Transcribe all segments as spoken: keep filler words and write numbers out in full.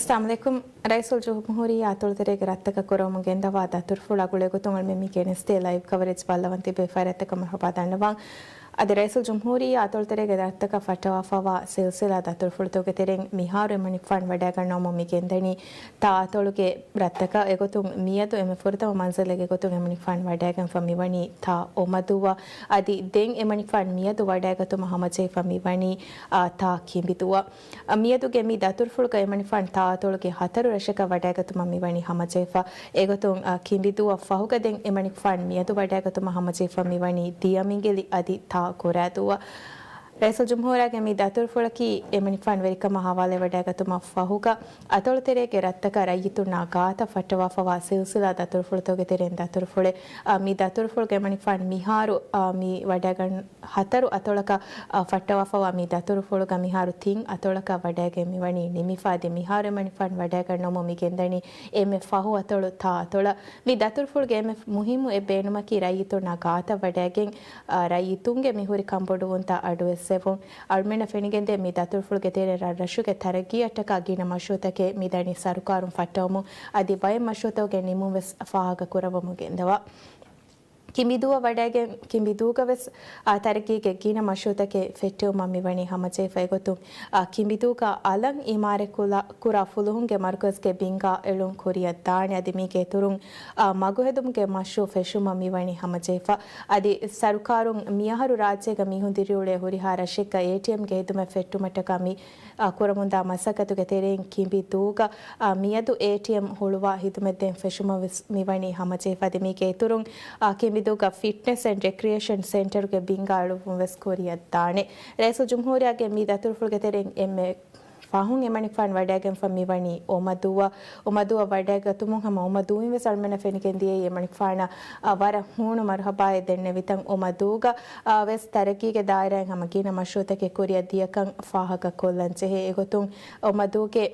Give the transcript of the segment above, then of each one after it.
އައްސަލާމު ޢަލައިކުމް. ރައީސުލްޖުމްހޫރިއްޔާ އަތޮޅުތެރޭގެ ރަށްތަކަށް ކުރަމުން ގެންދަވާ ދަތުރުފުޅާ ގުޅޭގޮތުން އަޅުމެން މި ގެނެސްދޭ ލައިވް ކަވަރޭޖް ބައްލަވަން ތިބޭ ފަރާތްތަކަށް މަރުޙަބާ ދަންނަވަން. އަދި ރައީސުލްޖުމްހޫރިއްޔާ އަތޮޅުތެރޭގެ ރަށްތަކަށް ފައްޓަވާފައިވާ ސިލްސިލާ ދަތުރުފުޅުތަކުގެ ތެރެއިން މިހާރު އެމަނިކުފާނު ވަޑައިގަންނަވަމުން މި ގެންދަނީ ތާ އަތޮޅުގެ ރަށްތަކަށް. އެގޮތުން މިއަދު އެންމެ ފުރަތަމަ މަންޒިލެއް ގޮތުން އެމަނިކުފާނު ވަޑައިގެންފަ މިވަނީ ތާ އޮމަދޫއަށް. އަދި ދެން އެމަނިކުފާނު މިއަދު ވަޑައިގަތުމަށް ހަމަޖެހިފަ މިވަނީ، އާ، ތާ ކިނބިދޫއަށް. އަ، މިއަދުގެ މި ދަތުރުފުޅުގަ އެމަނިކުފާނު ތާ އަތޮޅުގެ ހަތަރު ރަށަކަށް ވަޑައިގަތުމަށް މިވަނީ ހަމަޖެހިފަ. އެގޮތުން، އަ، ކިނބިދޫއަށް ފަހުގަ ދެން އެމަނިކުފާނު މިއަދު ވަޑައިގަތުމަށް ހަމަޖެހިފަ މިވަނީ ދިޔަމިނގިލި އަދި ތާ ކުރާދޫއަށް. ރައީސުލްޖުމްހޫރިއްޔާގެ މި ދަތުރުފުޅަކީ އެމަނިކުފާނު ވެރިކަމާ ހަވާލުވެވަޑައިގަތުމަށް ފަހުގަ، އަތޮޅުތެރޭގެ ރަށްތަކަށް ރައްޔިތުންނާ ގާތަށް ފައްޓަވާފައިވާ ސިލްސިލާ ދަތުރުފުޅުތަކުގެ ތެރެއިން ދަތުރުފުޅެއް. އަ، މި ދަތުރުފުޅުގަ އެމަނިކުފާނު މިހާރު، އަ، މި ވަޑައިގަން ހަތަރު އަތޮޅަކަށް، އަ، ފައްޓަވާފައިވާ މި ދަތުރުފުޅުގަ މިހާރު ތިން އަތޮޅަކަށް ވަޑައިގެން މިވަނީ ނިމިފަ. އަދި މިހާރު އެމަނިކުފާނު ވަޑައިގަންނަވަމުން މި ގެންދަނީ އެންމެ ފަހު އަތޮޅު ތާ އަތޮޅަށް. މި ދަތުރުފުޅުގެ އެންމެ މުހިއްމު އެއް ބޭނުމަކީ ރައްޔިތުންނާ ގާތަށް ވަޑައިގެން، އަ، ރައްޔިތުންގެ މިހުރި ކަންބޮޑުވުންތައް އަޑުއެއްސެވުން. އަޅުމެންނަށް ފެނިގެންދޭ މި ދަތުރުފުޅުގެ ތެރެއިން ރަށްރަށުގެ ތަރައްގީއަށްޓަކާ ގިނަ މަޝްރޫޢުތަކެއް މިދަނީ ސަރުކާރުން ފައްޓަވަމުން. އަދި ބައެއް މަޝްރޫޢުތަކުގެ ނިމުން ވެސް ފާހަގަ ކުރައްވަމުން ގެންދަވާ. ކިނބިދޫއަށް ވަޑައިގެން ކިނބިދޫގަ ވެސް، އާ، ތަރައްގީގެ ގިނަ މަޝްރޫޢުތަކެއް ފެއްޓެވުމަށް މިވަނީ ހަމަޖެހިފަ. އެގޮތުން، އާ، ކިނބިދޫގަ އަލަށް އިމާރާތް ކުރާ، ކުރާ ފުލުހުންގެ މަރުކަޒުގެ ބިންގާ އެޅުން ކުރިއަށް ދާނެ. އަދި މީގެ އިތުރުން، އާ، މަގުހެދުމުގެ މަޝްރޫޢު ފެށުމަށް މިވަނީ ހަމަޖެހިފަ. އަދި ސަރުކާރުން މިއަހަރު ރާއްޖޭގަ މީހުން ދިރިއުޅޭ ހުރިހާ ރަށެއްގަ އޭޓީއެމްގެ ހިދުމަތް ފެއްޓުމަށްޓަކާ މި އާ، ކުރަމުންދާ މަސައްކަތުގެ ތެރެއިން ކިނބިދޫގަ، އާ، މިއަދު އޭޓީއެމް ހުޅުވާ ހިދުމަތްދޭން ފެށުމަށް ވެސް މިވަނީ ހަމަޖެހިފަ. އަދި މީގެ އިތުރުން، އާ، ކިނބިދޫގަ ފިޓްނެސް އެންޑް ރެކްރިއޭޝަން ސެންޓަރުގެ ބިންގާ އެޅުއްވުން ވެސް ކުރިއަށް ދާނެ. ރައީސުލްޖުމްހޫރިއްޔާގެ މި ދަތުރުފުޅުގެ ތެރެއިން އެންމެ ފަހުން އެމަނިކުފާނު ވަޑައިގެންފަ މިވަނީ އޮމަދޫއަށް. އޮމަދޫއަށް ވަޑައިގަތުމުން ހަމަ އޮމަދޫއިން ވެސް އަޅުމެންނަށް ފެނިގެން ދިޔައީ އެމަނިކުފާނަށް، އާ، ވަރަށް ހޫނު މަރުޙަބާއެއް ދެންނެވިތަން. އޮމަދޫގަ، އާ، ވެސް ތަރައްގީގެ ދާއިރާއިން ހަމަ ގިނަ މަޝްރޫޢުތަކެއް ކުރިއަށް ދިޔަކަން ފާހަގަކޮށްލަން ޖެހޭ. އެގޮތުން އޮމަދޫގެ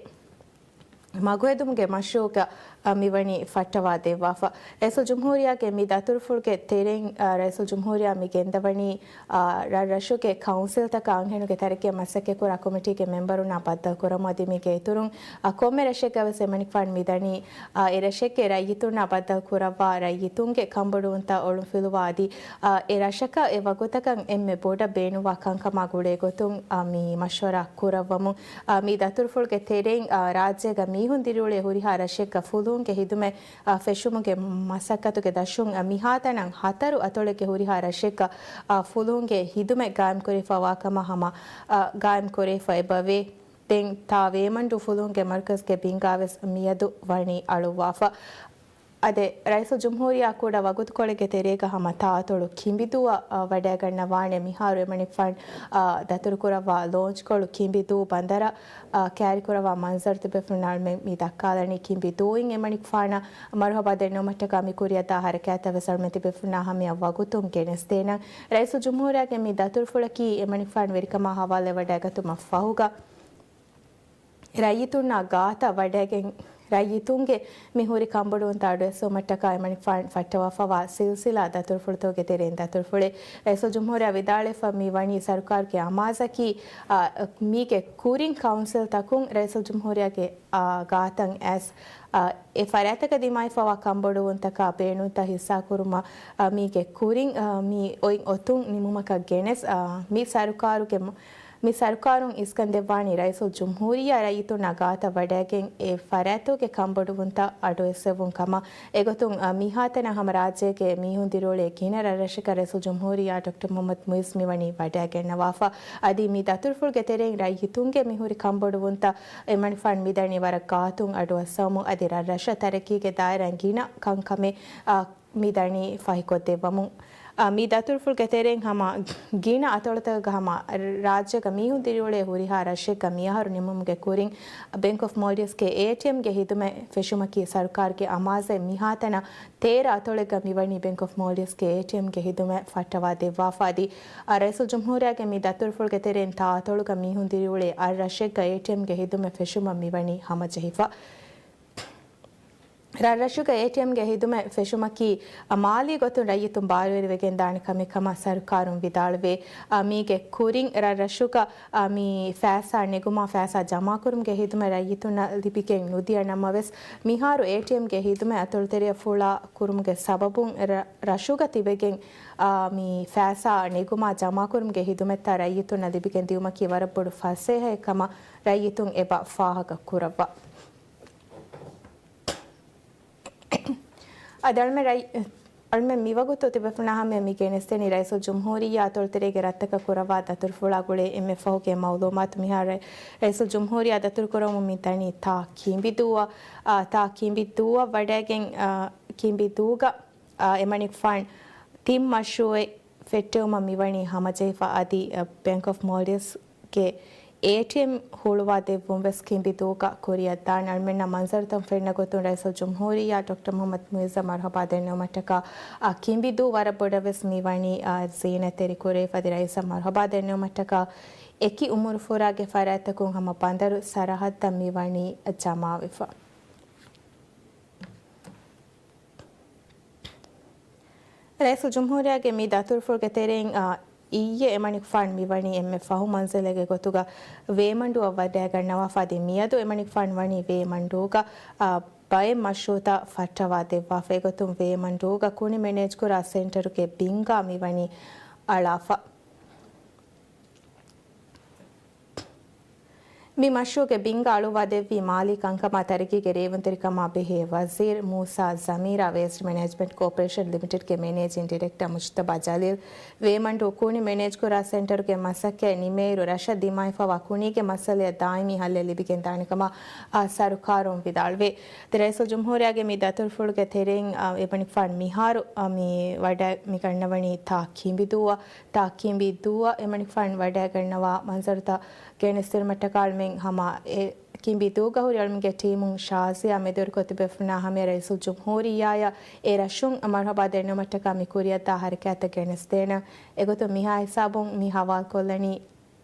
މަގުހެދުމުގެ މަޝްރޫޢުގަ، އަ، މިވަނީ ފައްޓަވާ ދެއްވާފަ. ރައީސުލްޖުމްހޫރިއްޔާގެ މި ދަތުރުފުޅުގެ ތެރެއިން، އަ، ރައީސުލްޖުމްހޫރިއްޔާ މި ގެންދަވަނީ، އަ، ރަށްރަށުގެ ކައުންސިލްތަކާ އަންހެނުންގެ ތަރައްގީއަށް މަސައްކަތްކުރާ ކޮމިޓީގެ މެމްބަރުންނާ ބައްދަލުކުރަމުން. އަދި މީގެ އިތުރުން، އަ، ކޮންމެ ރަށެއްގަ ވެސް އެމަނިކުފާނު މިދަނީ، އަ، އެ ރަށެއްގެ ރައްޔިތުންނާ ބައްދަލު ކުރައްވާ ރައްޔިތުންގެ ކަންބޮޑުވުންތައް އޮޅުންފިލުވާ އަދި، އަ، އެ ރަށަކަށް އެ ވަގުތަކަށް އެންމެ ބޮޑަށް ބޭނުންވާ ކަންކަމާ ގުޅޭ ގޮތުން، އަ، މި މަޝްވަރާ ކުރައްވަމުން. އަ، މި ދަތުރުފުޅުގެ ތެރެއިން، އަ، ރާއްޖޭގަ މީހުން ދިރިއުޅޭ ހުރިހާ ރަށެއްގަ ފުލުހުންގެ ހިދުމަތް، އަ، ފެށުމުގެ މަސައްކަތުގެ ދަށުން، އަ، މިހާތަނަށް ހަތަރު އަތޮޅެއްގެ ހުރިހާ ރަށެއްގަ، އަ، ފުލުހުންގެ ހިދުމަތް ގާއިމްކުރެވިފައިވާ ކަމަށް ހަމަ، އަ، ގާއިމްކުރެވިފަ އެބަވޭ. ދެން ތާ ވޭމަންޑޫ ފުލުހުންގެ މަރުކަޒުގެ ބިންގާވެސް މިއަދު ވަނީ އަޅުއްވާފަ. އަދި ރައީސުލްޖުމްހޫރިއްޔާ ކުޑަ ވަގުތުކޮޅެއްގެ ތެރޭގަ ހަމަ ތާއަތޮޅު ކިނބިދޫއަށް، އަ، ވަޑައިގަންނަވާނެ. މިހާރު އެމަނިކުފާނު، އަ، ދަތުރުކުރައްވާ ލޯންޗްކޮޅު ކިނބިދޫ ބަނދަރަށް، އަ، ކައިރިކުރައްވާ މަންޒަރު ތިބޭފުޅުންނަށް އަޅުމެން މި ދައްކާލަނީ. ކިނބިދޫއިން އެމަނިކުފާނަށް މަރުހަބާ ދެންނެވުމަށްޓަކާ މި ކުރިއަށްދާ ހަރަކާތްތައް ވެސް އަޅުމެން ތިބޭފުޅުންނާ ހަމަޔަށް ވަގުތުން ގެނެސްދޭނަން. ރައީސުލްޖުމްހޫރިއްޔާގެ މި ދަތުރުފުޅަކީ އެމަނިކުފާނު ވެރިކަމާ ހަވާލުވެވަޑައިގަތުމަށް ފަހުގަ، ރައްޔިތުންނާ ގާތަށް ވަޑައިގެން، ރައްޔިތުންގެ މި ހުރި ކަންބޮޑުވުންތައް އަޑުއެއްސެވުމަށްޓަކާ އެމަނިކުފާނު ފައްޓަވާފައިވާ ސިލްސިލާ ދަތުރުފުޅުތަކުގެ ތެރެއިން ދަތުރުފުޅެއް. ރައީސުލްޖުމްހޫރިއްޔާ ވިދާޅުވެފަ މި ވަނީ ސަރުކާރުގެ އަމާޒަކީ، އާ، މީގެ ކުރިން ކައުންސިލްތަކުން ރައީސުލްޖުމްހޫރިއްޔާގެ، އާ، ގާތަށް އައިސް، އާ، އެ ފަރާތަކަށް ދިމާވެފައިވާ ކަންބޮޑުވުންތަކާ ބޭނުންތައް ހިއްސާކުރުމަށް، އާ، މީގެ ކުރިން، އާ، މި އޮތް އޮތުން ނިމުމަކަށް ގެނެސް، އާ، މި ސަރުކާރުގެ މު-، މި ސަރުކާރުން އިސްކަން ދެއްވާނީ ރައީސުލްޖުމްހޫރިއްޔާ ރައްޔިތުންނާ ގާތަށް ވަޑައިގެން އެ ފަރާތުގެ ކަންބޮޑުވުންތައް އަޑުއެއްސެވުން ކަމަށް. އެގޮތުން، އަ، މިހާތަނަށް ހަމަ ރާއްޖޭގެ މީހުން ދިރިއުޅޭ ގިނަ ރަށްރަށަކަށް ރައީސުލްޖުމްހޫރިއްޔާ ޑޮކްޓަރ މުޙައްމަދު މުޢިއްޒު މިވަނީ ވަޑައިގަންނަވާފަ. އަދި މި ދަތުރުފުޅުގެ ތެރެއިން ރައްޔިތުންގެ މިހުރި ކަންބޮޑުވުންތައް އެމަނިކުފާނު މިދަނީ ވަރަށް ގާތުން އަޑުއައްސަވަމުން. އަދި ރަށްރަށަށް ތަރައްގީގެ ދާއިރާއިން ގިނަ ކަންކަމެއް، އަ، މިދަނީ ފަހިކޮށްދެއްވަމުން. އަ، މި ދަތުރުފުޅުގެ ތެރެއިން ހަމަ ގިނަ އަތޮޅުތަކަށް ހަމަ ރާއްޖޭގަ މީހުން ދިރިއުޅޭ ހުރިހާ ރަށެއްގަ މިއަހަރު ނިމުމުގެ ކުރިން ބޭންކް އޮފް މޯލްޑިވްސްގެ އޭޓީއެމްގެ ހިދުމަތް ފެށުމަކީ ސަރުކާރުގެ އަމާޒެއް. މިހާތަނަށް ތޭރަ އަތޮޅެއްގަ މިވަނީ ބޭންކް އޮފް މޯލްޑިވްސްގެ އޭޓީއެމްގެ ހިދުމަތް ފައްޓަވާ ދެއްވާފަ. އަދި، އަ، ރައީސުލްޖުމްހޫރިއްޔާގެ މި ދަތުރުފުޅުގެ ތެރެއިން ތާ އަތޮޅުގަ މީހުން ދިރިއުޅޭ އަށް ރަށެއްގަ އޭޓީއެމްގެ ހިދުމަތް ފެށުމަށް މިވަނީ ހަމަޖެހިފަ. ރަށްރަށުގަ އޭޓީއެމްގެ ހިދުމަތް ފެށުމަކީ މާލީ ގޮތުން ރައްޔިތުން ބާރުވެރިވެގެންދާނެ ކަމެއް ކަމަށް ސަރުކާރުން ވިދާޅުވޭ. މީގެ ކުރިން ރަށްރަށުގަ މި ފައިސާ ނެގުމާ ފައިސާ ޖަމާކުރުމުގެ ހިދުމަތް ރައްޔިތުންނަށް ލިބިގެން ނުދިޔަ ނަމަވެސް، މިހާރު އޭޓީއެމްގެ ހިދުމަތް އަތޮޅުތެރެއަށް ފުޅާ ކުރުމުގެ ސަބަބުން ރަށުގަ ތިބެގެން މި ފައިސާ ނެގުމާ ޖަމާކުރުމުގެ ހިދުމަތްތައް ރައްޔިތުންނަށް ލިބިގެން ދިއުމަކީ ވަރަށް ބޮޑު ފަސޭހައެއް ކަމަށް ރައްޔިތުން އެބަ ފާހަގަ ކުރައްވާ. އަދި އަޅުމެން ރައި-، އަޅުމެން މިވަގުތު ތިބޭފުޅުންނާ ހަމަޔަށް މި ގެނެސްދެނީ ރައީސުލްޖުމްހޫރިއްޔާ އަތޮޅުތެރޭގެ ރަށްތަކަށް ކުރައްވާ ދަތުރުފުޅާ ގުޅޭ އެންމެ ފަހުގެ މައުލޫމާތު. މިހާރު ރައީސުލްޖުމްހޫރިއްޔާ ދަތުރުކުރަމުން މި ދަނީ ތާ ކިނބިދޫއަށް، އާ، ތާ ކިނބިދޫއަށް ވަޑައިގެން، އާ، ކިނބިދޫގަ، އާ، އެމަނިކުފާން ތިން މަޝްރޫއެއް ފެއްޓެވުމަށް މިވަނީ ހަމަޖެހިފަ. އަދި، އަ، ބޭންކް އޮފް މޯލްޑިވްސްގެ އޭޓީއެމް ހުޅުވާ ދެއްވުން ވެސް ކިނބިދޫގަ ކުރިއަށް ދާން. އަޅުމެންނަށް މަންޒަރުތައް ފެންނަ ގޮތުން ރައީސުލްޖުމްހޫރިއްޔާ ޑޮކްޓަރ މުޙައްމަދު މުޢިއްޒަށް މަރުޙަބާ ދެންނެވުމަށްޓަކާ، އަ، ކިނބިދޫ ވަރަށް ބޮޑަށް ވެސް މިވަނީ، އަ، ޒީނަތްތެރި ކުރެވިފަ. އަދި ރައީސަށް މަރުޙަބާ ދެންނެވުމަށްޓަކާ އެކި އުމުރުފުރާގެ ފަރާތްތަކުން ހަމަ ބަނދަރު ސަރަހައްދަށް މިވަނީ ޖަމާވެފަ. ރައީސުލްޖުމްހޫރިއްޔާގެ މި ދަތުރުފުޅުގެ ތެރެއިން، އާ، އިއްޔެ އެމަނިކުފާން މިވަނީ އެންމެ ފަހު މަންޒިލެއްގެ ގޮތުގަ ވޭމަންޑޫއަށް ވަޑައިގަންނަވާފަ. އަދި މިއަދު އެމަނިކުފާން ވަނީ ވޭމަންޑޫގަ، އާ، ބައެއް މަޝްރޫއުތައް ފައްޓަވާ ދެއްވާފަ. އެގޮތުން ވޭމަންޑޫގަ ކުނި މެނޭޖްކުރާ ސެންޓަރުގެ ބިންގާ މިވަނީ އަޅާފަ. މި މަޝްރޫއުގެ ބިންގާ އަޅުވާ ދެއްވީ މާލީ ކަންކަމާ ތަރައްގީގެ ރޭވުންތެރިކަމާ ބެހޭ ވަޒީރު މޫސާ ޒަމީރާ. ވޭސްޓް މެނޭޖްމަންޓް ކޯޕަރޭޝަން ލިމިޓެޑްގެ މެނޭޖިން ޑިރެކްޓަރ މުޖްތަބާ ޖަލީލް ވޭމަންޑޫ ކުނި މެނޭޖްކުރާ ސެންޓަރުގެ މަސައްކަތް ނިމޭއިރު، ރަށަށް ދިމާވެފަވާ ކުނީގެ މައްސަލަޔަށް ދާއިމީ ހައްލެއް ލިބިގެންދާނެ ކަމަށް، އާ، ސަރުކާރުން ވިދާޅުވޭ. ދެ ރައީސުލް ޖުމްހޫރިއްޔާގެ މި ދަތުރުފުޅުގެ ތެރެއިން، އާ، އެމަނިކުފާން މިހާރު، އާ، މި ވަޑައި މި ގަންނަވަނީ ތާ ކިނބިދޫއަށް. ތާ ކިނބިދޫއަށް އެމަނިކުފާން ވަޑައިގަންނަވާ މަންޒަރުތައް ގެނެސްދިނުމަށްޓަކާ އަޅުމެން ހަމަ އެ ކިނބިދޫގަ ހުރި އަޅުމެންގެ ޓީމުން ޝާޒިޔާ މެދުވެރިކޮށް ތިބޭފުޅުންނާ ހަމަޔަށް ރައީސުލް ޖުމްހޫރިއްޔާއަށް އެ ރަށުން މަރުޙަބާ ދެންނެވުމަށްޓަކާ މި ކުރިއަށްދާ ހަރަކާތްތައް ގެނެސްދޭނަން. އެގޮތުން މިހާ ހިސާބުން މި ހަވާލުކޮށްލަނީ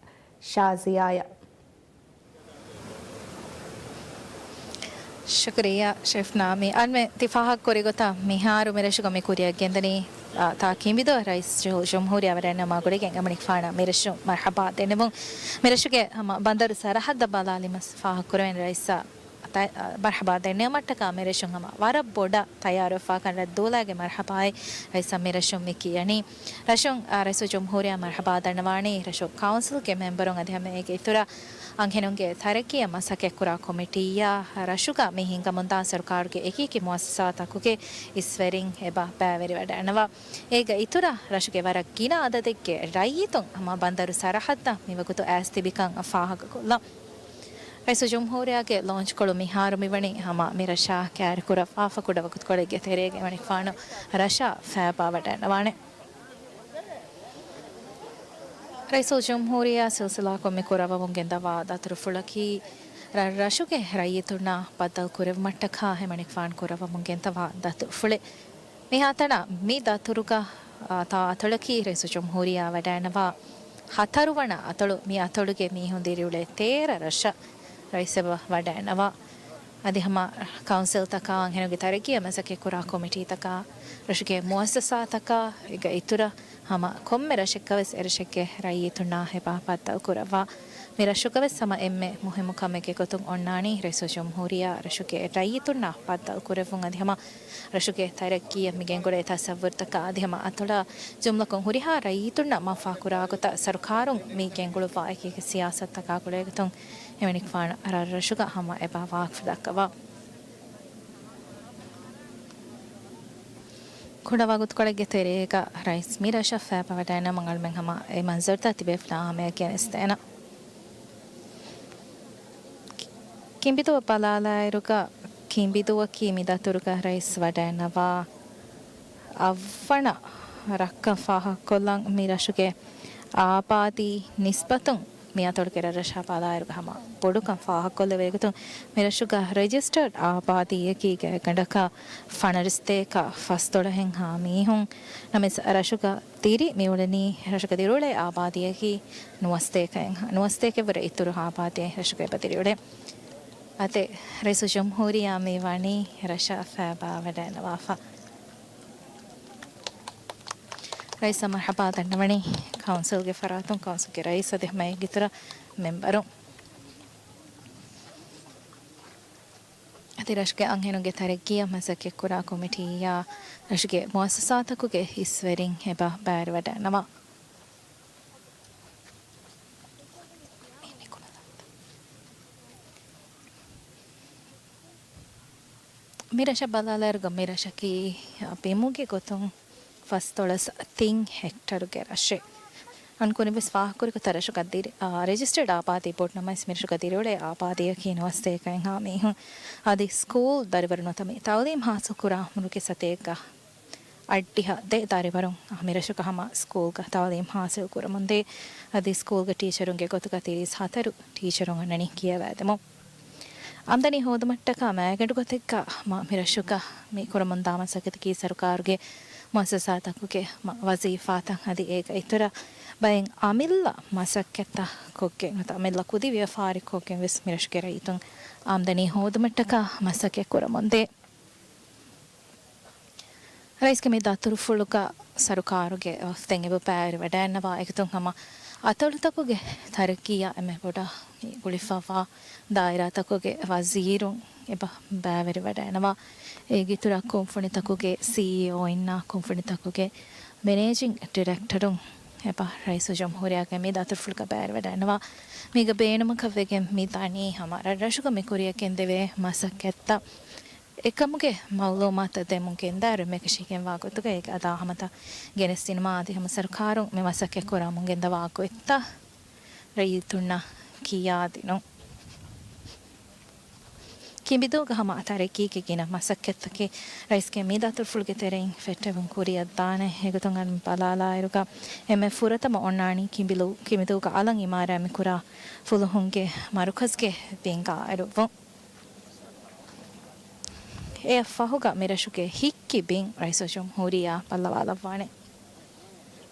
ޝާޒިޔާއަށް. ޝުކުރިއްޔާ ޝެފް ނާމީ. އަންމެ ތި ފާހަގަކުރި ގޮތަށް މިހާރު މިރަށުގަ މި ކުރިއަށް ގެންދަނީ، އާ، ތާ ކިނބިދޫ ރައީސް ޖު-، ޖުމްހޫރިއްޔާ ވަޑައިގަންނަވާ ގުޅިގެން އެމަނިކުފާނަށް މިރަށުން މަރުޙަބާ ދެންނެވުން. މިރަށުގެ ހަމަ ބަނދަރު ސަރަހައްދަށް ބަލާލީމަ ފާހަގަކުރެވެން ރައީސަށް ތަ-، އަ، މަރުޙަބާ ދެންނެވުމަށްޓަކާ މިރަށުން ހަމަ ވަރަށް ބޮޑަށް ތައްޔާރުވެފާކަން ރައްދޫލާގެ މަރުޙަބާއެއް ރައީސަށް މިރަށުން މި ކިޔަނީ. ރަށުން، އާ، ރައީސުލް ޖުމްހޫރިއްޔާ މަރުޙަބާ ދަންނަވާނީ ރަށު ކައުންސިލްގެ މެމްބަރުން އަދި ހަމަ އޭގެ އިތުރަށް އަންހެނުންގެ ތަރައްޤީއަށް މަސައްކަތްކުރާ ކޮމިޓީއާ، ރަށުގަ މި ހިންގަމުންދާ ސަރުކާރުގެ އެކިއެކި މުއައްސަސާތަކުގެ އިސްވެރިން އެބަ ބައިވެރިވަޑައިގަންނަވާ. އޭގެ އިތުރަށް ރަށުގެ ވަރަށް ގިނަ އަދަދެއްގެ ރައްޔިތުން ހަމަ ބަނދަރު ސަރަހައްދަށް މިވަގުތު އައިސް ތިބިކަން ފާހަގަކޮށްލަން. ރައީސުލް ޖުމްހޫރިއްޔާގެ ލޯންޗްކޮޅު މިހާރު މިވަނީ ހަމަ މިރަށާ ކައިރިކުރައްވާފަ. ކުޑަވަގުތުކޮޅެއްގެ ތެރޭގަ އެމަނިކުފާނު ރަށަށް ފައިބާވަޑައިގަންނަވާނެ. ރައީސުލް ޖުމްހޫރިއްޔާ ސިލްސިލާކޮށް މި ކުރައްވަމުން ގެންދަވާ ދަތުރުފުޅަކީ، ރަށްރަށުގެ ރައްޔިތުންނާ ބައްދަލު ކުރެއްވުމަށްޓަކާ އެމަނިކުފާނު ކުރައްވަމުން ގެންދަވާ ދަތުރުފުޅެއް. މިހާތަނަށް މި ދަތުރުގަ، އާ، ތާ އަތޮޅަކީ ރައީސުލް ޖުމްހޫރިއްޔާ ވަޑައިގަންނަވާ ހަތަރުވަނަ އަތޮޅު. މި އަތޮޅުގެ މީހުން ދިރިއުޅޭ ތޭރަ ރަށަށް ރައީސް އެބަ ވަޑައިގަންނަވާ. އަދި ހަމަ ކައުންސިލްތަކާ، އަންހެނުންގެ ތަރައްޤީއަށް މަސައްކަތްކުރާ ކޮމިޓީތަކާ، ރަށުގެ މުއައްސަސާތަކާ، އޭގެ އިތުރަށް ހަމަ ކޮންމެ ރަށެއްގަވެސް އެރަށެއްގެ ރައްޔިތުންނާ އެބަ ބައްދަލު ކުރައްވާ. މި ރަށުގަވެސް ހަމަ އެންމެ މުހިއްމު ކަމެއްގެ ގޮތުން އޮންނާނީ ރައީސުލް ޖުމްހޫރިއްޔާ ރަށުގެ ރައްޔިތުންނާ ބައްދަލު ކުރެއްވުން އަދި ހަމަ ރަށުގެ ތަރައްޤީއަށް މި ގެންގުޅޭ ތަސައްވުރުތަކާ އަދި ހަމަ އަތޮޅާ ޖުމްލަކޮށް ހުރިހާ ރައްޔިތުންނަށް މަންފާ ކުރާ ގޮތަށް ސަރުކާރުން މި ގެންގުޅުއްވާ އެކި އެކި ސިޔާސަތުތަކާ ގުޅޭގޮތުން އެމަނިކުފާނު ރަށްރަށުގަ ހަމަ އެބަ ވާކިފު ދައްކަވާ. ކުޑަ ވަގުތުކޮޅެއްގެ ތެރޭގަ ރައީސް މި ރަށަށް ފައިބަވަޑައިގަންނަވަން އަޅުމެން ހަމަ އެ މަންޒަރުތައް ތިބޭފުޅާ ހަމަޔަށް ގެނެސްދޭނަން. ކިނބިދޫއަށް ބަލާލާއިރުގަ، ކިނބިދޫއަކީ މި ދަތުރުގަ ރައީސް ވަޑައިގަންނަވާ އަށްވަނަ ރަށްކަން ފާހަގަކޮށްލަން. މި ރަށުގެ އާބާދީ ނިސްބަތުން މި އަތޮޅުގެ ރަށްރަށާ ބަލާއިރުގަ ހަމަ ބޮޑުކަން ފާހަގަކޮށްލެވޭ ގޮތުން، މި ރަށުގަ ރެޖިސްޓަރޑް އާބާދީއަކީ ގާތްގަނޑަކަށް ފަނަރަ ސަތޭކަ ފަސްދޮޅަހެއްހާ މީހުން. ނަމަވެސް ރަށުގަ ދިރި މިއުޅެނީ، ރަށުގަ ދިރިއުޅޭ އާބާދީއަކީ ނުވަސަތޭކައެއްހާ، ނުވަސަތޭކައަށްވުރެ އިތުރު އާބާދީއެއް ރަށުގަ އެބަ ދިރިއުޅޭ. އަދި ރައީސުލްޖުމްހޫރިއްޔާ މި ވަނީ ރަށަށް ފައިބާވަޑައިނަވާފަ. ރައީސަށް މަރްޙަބާ ދަންނަވަނީ ކައުންސިލްގެ ފަރާތުން ކައުންސިލްގެ ރައީސް އަދި ހަމަ އޭގެ އިތުރަށް މެމްބަރުން. އަދި ރަށުގެ އަންހެނުންގެ ތަރައްގީއަށް މަސައްކަތްކުރާ ކޮމިޓީއާ ރަށުގެ މުއައްސަސާތަކުގެ އިސްވެރިން އެބަ ބައިވެރިވަޑައިނަވާ. މި ރަށަށް ބަލާލާއިރުގަ މި ރަށަކީ ބިމުގެ ގޮތުން ފަސްދޮޅަސް ތިން ހެކްޓަރުގެ ރަށެއް. އަންކުރިން ވެސް ފާހަގަކުރިކޮށް ރަށުގަ ދިރި-، އާ، ރެޖިސްޓަޑް އާބާދީ ބޮޑު ނަމަވެސް މި ރަށުގަ ދިރިއުޅޭ އާބާދީއަކީ ނުވަސަތޭކައެއްހާ މީހުން. އަދި ސްކޫލް ދަރިވަރު ނުވަތަ މި ތައުލީމް ހާސިލް ކުރާ އުމުރުގެ ސަތޭކަ އަށްޑިހަ ދެ ދަރިވަރުން މި ރަށުގަ ހަމަ ސްކޫލްގަ ތައުލީމް ހާސިލް ކުރަމުންދޭ. އަދި ސްކޫލްގެ ޓީޗަރުންގެ ގޮތުގަ ތިރީސް ހަތަރު ޓީޗަރުން އަންނަނީ ކިޔަވައިދެމުން. އާމްދަނީ ހޯދުމަށްޓަކާ މައިގަނޑު ގޮތެއްގަ މި ރަށުގަ މި ކުރަމުންދާ މަސައްކަތަކީ ސަރުކާރުގެ މުއައްސަސާތަކުގެ މަ-، ވަޒީފާތައް އަދި އޭގަ އިތުރަށް ބައެއް އަމިއްލަ މަސައްކަތްތައް ކޮށްގެން ނުވަތަ އަމިއްލަ ކުދި ވިޔަފާރި ކޮށްގެން ވެސް މި ރަށުގެ ރައްޔިތުން އާމްދަނީ ހޯދުމަށްޓަކާ މަސައްކަތް ކުރަމުންދޭ. ރައީސްގެ މި ދަތުރުފުޅުގަ ސަރުކާރުގެ ވަފްދެއް އެބަ ބައިވެރިވަޑައިންނަވާ. އެގޮތުން ހަމަ އަތޮޅުތަކުގެ ތަރައްގީއާ އެންމެ ބޮޑަށް މި ގުޅިފަވާ ދާއިރާތަކުގެ ވަޒީރުން އެބަ ބައިވެރިވަޑައިންނަވާ. އޭގެ އިތުރަށް ކުންފުނިތަކުގެ ސީއީއޯއިންނާ ކުންފުނިތަކުގެ މެނޭޖިންގ ޑިރެކްޓަރުން އެބަ ރައީސުލްޖުމްހޫރިއްޔާގެ މި ދަތުރުފުޅުގަ ބައިވެރިވަޑައިންނަވާ. މީގަ ބޭނުމަކަށް ވެގެން މި ދަނީ ހަމަ ރަށްރަށުގަ މި ކުރިޔަށް ގެންދެވޭ މަސައްކަތްތައް އެކަމުގެ މައުލޫމާތު ދެމުން ގެންދާއިރު އެންމެ ކަށީގެންވާ ގޮތުގައި އެ އަދާ ހަމަތައް ގެނެސްދިނުމާ އަދި ހަމަ ސަރުކާރުން މި މަސައްކަތް ކުރަމުން ގެންދަވާ ގޮތްތައް ރައްޔިތުންނަށް ކިޔާދިނުން. ކިނބިދޫގަ ހަމަ ތަރައްގީގެ ގިނަ މަސައްކަތްތަކެއް ރައީސްގެ މި ދަތުރުފުޅުގެ ތެރެއިން ފެއްޓެވުން ކުރިއަށްދާނެ. އެގޮތުން އަން ބަލާލާއިރުގަ އެންމެ ފުރަތަމަ އޮންނާނީ ކިނބިލޫ-، ކިނބިދޫގަ އަލަށް އިމާރާތް މިކުރާ ފުލުހުންގެ މަރުކަޒްގެ ބިން ގާއިރުވުން. އެއަށް ފަހުގަ މިރަށުގެ ހިއްކި ބިން ރައީސުލްޖުމްހޫރިއްޔާ ބައްލަވާލައްވާނެ.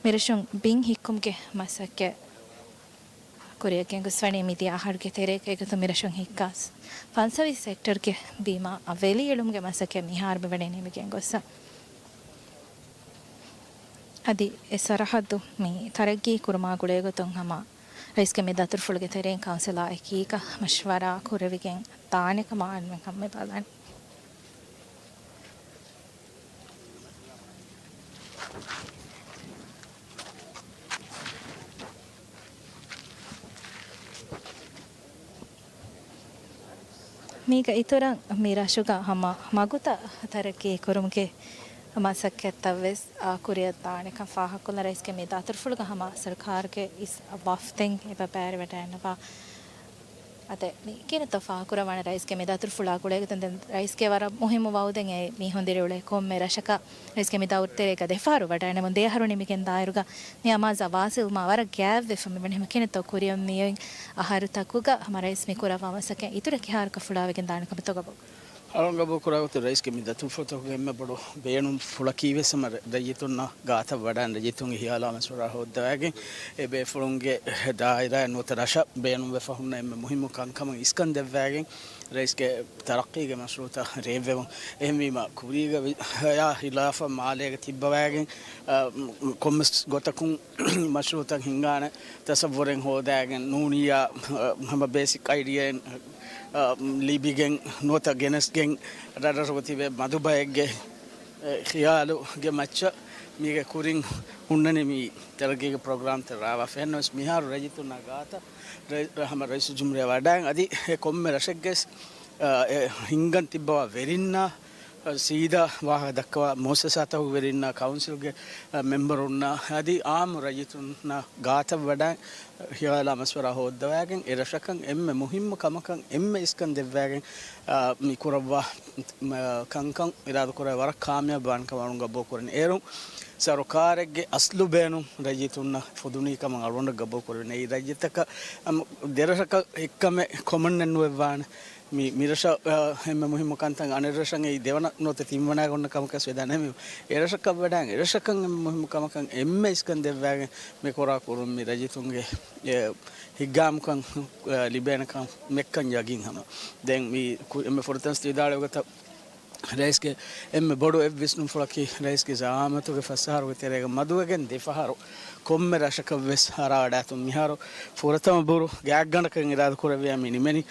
މިރަށުން ބިން ހިއްކުމުގެ މަސައްކަތް ކުރިއަށް ގެންގޮސްފަނީ މިދިޔަ އަހަރުގެ ތެރޭގައި. އެގޮތުން މިރަށުން ހިއްކާ ފަންސަވީސް ހެކްޓަރުގެ ބިމަށް ވެލި އެޅުމުގެ މަސައްކަތް މިހާރު މިވަނީ ނިމިގެން ގޮއްސަ. އަދި އެ ސަރަހައްދު މި ތަރައްގީ ކުރުމާ ގުޅޭގޮތުން ހަމަ ރައީސްގެ މި ދަތުރުފުޅުގެ ތެރެއިން ކައުންސިލާ އެކީގަ މަޝްވަރާ ކުރެވިގެން ދާނެ ކަމަށް އަންމެން ހަމަ ބަލަން. މީގަ އިތުރަށް މި ރަށުގަ ހަމަ މަގުތައް ތަރައްގީ ކުރުމުގެ މަސައްކަތްތައް ވެސް، އާ، ކުރިއަށް ދާނެކަން ފާހަގަކޮށްލަން ރައީސްގެ މި ދަތުރުފުޅުގަ ހަމަ ސަރުކާރުގެ އިސް ވަފްދެއް އެބަ ބައިވެރިވަޑައިންނަވާ. އަދެ މި ކިނެތޯ ފާހަގަކުރައްވާނެ ރައީސްގެ މި ދަތުރުފުޅާ ގުޅޭގޮތުން ދެން ރައީސްގެ ވަރަށް މުހިއްމު ވައުދެއް އެ މީހުން ދިރިއުޅޭ ކޮންމެ ރަށަކަށް ރައީސްގެ މި ދައުރު ތެރޭގަ ދެފަހަރު ވަޑައިނެމުން ދެ އަހަރު ނިމިގެން ދާއިރުގަ މި އަމާޒާ ވާސިލް މާ ވަރަށް ގާތްވެފަ މިވަނީ ހަމަ ކިނެތޯ ކުރިއަށް މިއޮތް އަހަރުތަކުގަ ހަމަ ރައީސް މި ކުރައްވާ މަސައްކަތް އިތުރަށް ކިހާރަކަށް ފުޅާވެގެން ދާނެ ކަމަށް ގަބޫލު. އަޅުގަނޑު ގަބޫލު ކުރާ ގޮތުން ރައީސްގެ މި ދަތުރުފުޅުތަކުގެ އެންމެ ބޮޑު ބޭނުން ފުޅަކީ ވެސް ހަމަ ރައްޔިތުންނާ ގާތަށް ވަޑައިގެން ރައްޔިތުންގެ ހިޔާލާ މަޝްވަރާ ހޯއްދަވައިގެން އެ ބޭފުޅުންގެ ދާއިރާއެއް ނުވަތަ ރަށަށް ބޭނުންވެފަ ހުންނަ އެންމެ މުހިއްމު ކަންކަމަށް އިސްކަން ދެއްވައިގެން ރައީސްގެ ތަރައްޤީގެ މަޝްރޫޢުތައް ރޭއްވެވުން. އެހެންވީމަ ކުރީގަ ވި-، އާ، ހިލާފަށް މާލޭގަ ތިއްބަވައިގެން، އާ، ކޮންމެސް ގޮތަކުން މަޝްރޫޢުތައް ހިންގާނެ ތަސައްވުރެއް ހޯދައިގެން ނޫނިއްޔާ، އަ، ހަމަ ބޭސިކް އައިޑިއާއިން، އަ، ލިބިގެން ނުވަތަ ގެނެސްގެން ރަށްރަށުގަ ތިބޭ މަދު ބައެއްގެ، އެ، ޚިޔާލުގެ މައްޗަށް މީގެ ކުރިން ހުންނަނީ މި ތަރައްގީގެ ޕްރޮގްރާމްތައް ރާވާފަ. އެހެންނަމަވެސް މިހާރު ރައްޔިތުންނާ ގާތަށް ރަ-، ރަ-، ހަމަ ރައީސުލްޖުމްހޫރިއްޔާ ވަޑައިގެން އަދި އެ ކޮންމެ ރަށެއްގެސް، އަ، އެ ހިންގަން ތިއްބަވާ ވެރިންނާ ސީދާ ވާހަކަ ދައްކަވާ މުއައްސަސާތަކުގެ ވެރިންނާ، ކައުންސިލްގެ، އަ، މެމްބަރުންނާ އަދި އާއްމު ރައްޔިތުންނާ ގާތަށް ވަޑައި ހިޔާލާ މަޝްވަރާ ހޯއްދަވައިގެން އެ ރަށަކަށް އެންމެ މުހިއްމު ކަމަކަށް އެންމެ އިސްކަން ދެއްވައިގެން، އަ، މި ކުރައްވާ، މަ، ކަންކަން އިރާދަކުރާ ވަރަށް ކާމިޔާބުވާނެ ކަމަށް އަޅުގަނޑު ގަބޫލުކުރަނީ. އޭރުން ސަރުކާރެއްގެ އަސްލު ބޭނުން ރައްޔިތުންނަށް ފުދުނީ ކަމަށް އަޅުގަނޑަށް ގަބޫލު ކުރެވެނީ. އެއީ ރައްޔިތަކަށް އަމ، ދެރަށަކަށް އެއްކަމެއް ކޮމަންއެއް ނުވެއްވާނެ. މި، މިރަށަށް، އަ، އެންމެ މުހިއްމު ކަންތައް އަނެއް ރަށަށް އެއީ ދެވަނަ ނުވަތަ ތިންވަނައިގެ އޮންނަ ކަމަކަށް ވެދާނެ. އެ ރަށަކަށް ވަޑައިގެން އެ ރަށަކަށް އެންމެ މުހިއްމު ކަމަކަށް އެންމެ އިސްކަން ދެއްވާގެން މި ކުރާ ކުރުން މި ރައްޔިތުންގެ، އެ، ހިތްގައިމުކަން، އަ، ލިބޭނެކަން މެއްކަން ޔަގީން ހަމަ. ދެން މި ކު-، އެންމެ ފުރަތަމަ ވިދާޅުވި ގޮތަށް ރައީސްގެ އެންމެ ބޮޑު އެއް ވިސްނުންފުޅަކީ ރައީސްގެ ޒައާމަތުގެ ފަސް އަހަރުގެ ތެރޭގަ މަދުވެގެން ދެ ފަހަރު ކޮންމެ ރަށަކަށް ވެސް އަރާ ވަޑާތުން. މިހާރު ފުރަތަމަ ބުރު ގާތްގަނޑަކަށް އިރާދަ ކުރެއްވިޔާ މި ނިމެނީ.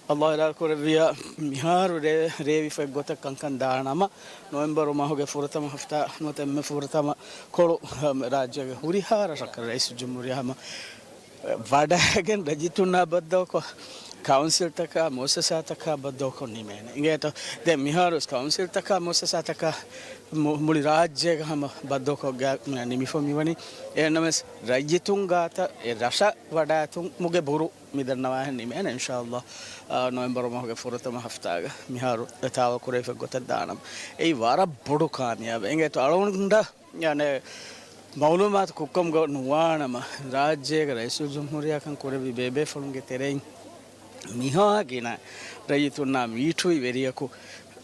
އައްލާހު އިރާދަ ކުރެއްވިޔާ މިހާރު ރޭ، ރޭވިފައި ގޮތަށް ކަންކަން ދާނަމަ، ނޮވެމްބަރު މަހުގެ ފުރަތަމަ ހަފްތާ ނުވަތަ އެންމެ ފުރަތަމަ ކޮޅު، އަ، ރާއްޖޭގެ ހުރިހާ ރަށަކަށް ރައީސުލްޖުމްހޫރިއްޔާ ހަމަ ވަޑައިގެން ރައްޔިތުންނާ ބައްދަލުކޮށް، ކައުންސިލްތަކާ މުއައްސަސާތަކާ ބައްދަލުކޮށް ނިމޭނެ. އިނގޭތޯ؟ ދެން މިހާރު ވެސް ކައުންސިލްތަކާ މުއައްސަސާތަކާ މު-، މުޅި ރާއްޖޭގަ ހަމަ ބައްދަލުކޮށް ގާ-، ނިމިފަ މިވަނީ. އެހެންނަމަވެސް ރައްޔިތުން ގާތަށް އެ ރަށަށް ވަޑާތުމުގެ ބުރު މި ދަންނަވާހެން ނިމޭނެ އިންޝާﷲ، އާ، ނޮވެމްބަރު މަހުގެ ފުރަތަމަ ހަފްތާގަ. މިހާރު އެ ތާވަލް ކުރެވިފަ ގޮތަށް ދާނަމަ. އެއީ ވަރަށް ބޮޑު ކާމިޔާބެއް. އިނގޭތޯ އަޅުގަނޑަށް އަނެއް މައުލޫމާތު ކުއްކަމުގަ ނުވާނަމަ، ރާއްޖޭގެ ރައީސުލްޖުމްހޫރިއްޔާކަން ކުރެއްވި ބޭބޭފުޅުންގެ ތެރެއިން މިހާ ގިނަ ރައްޔިތުންނާ މީޓުވި ވެރިޔަކު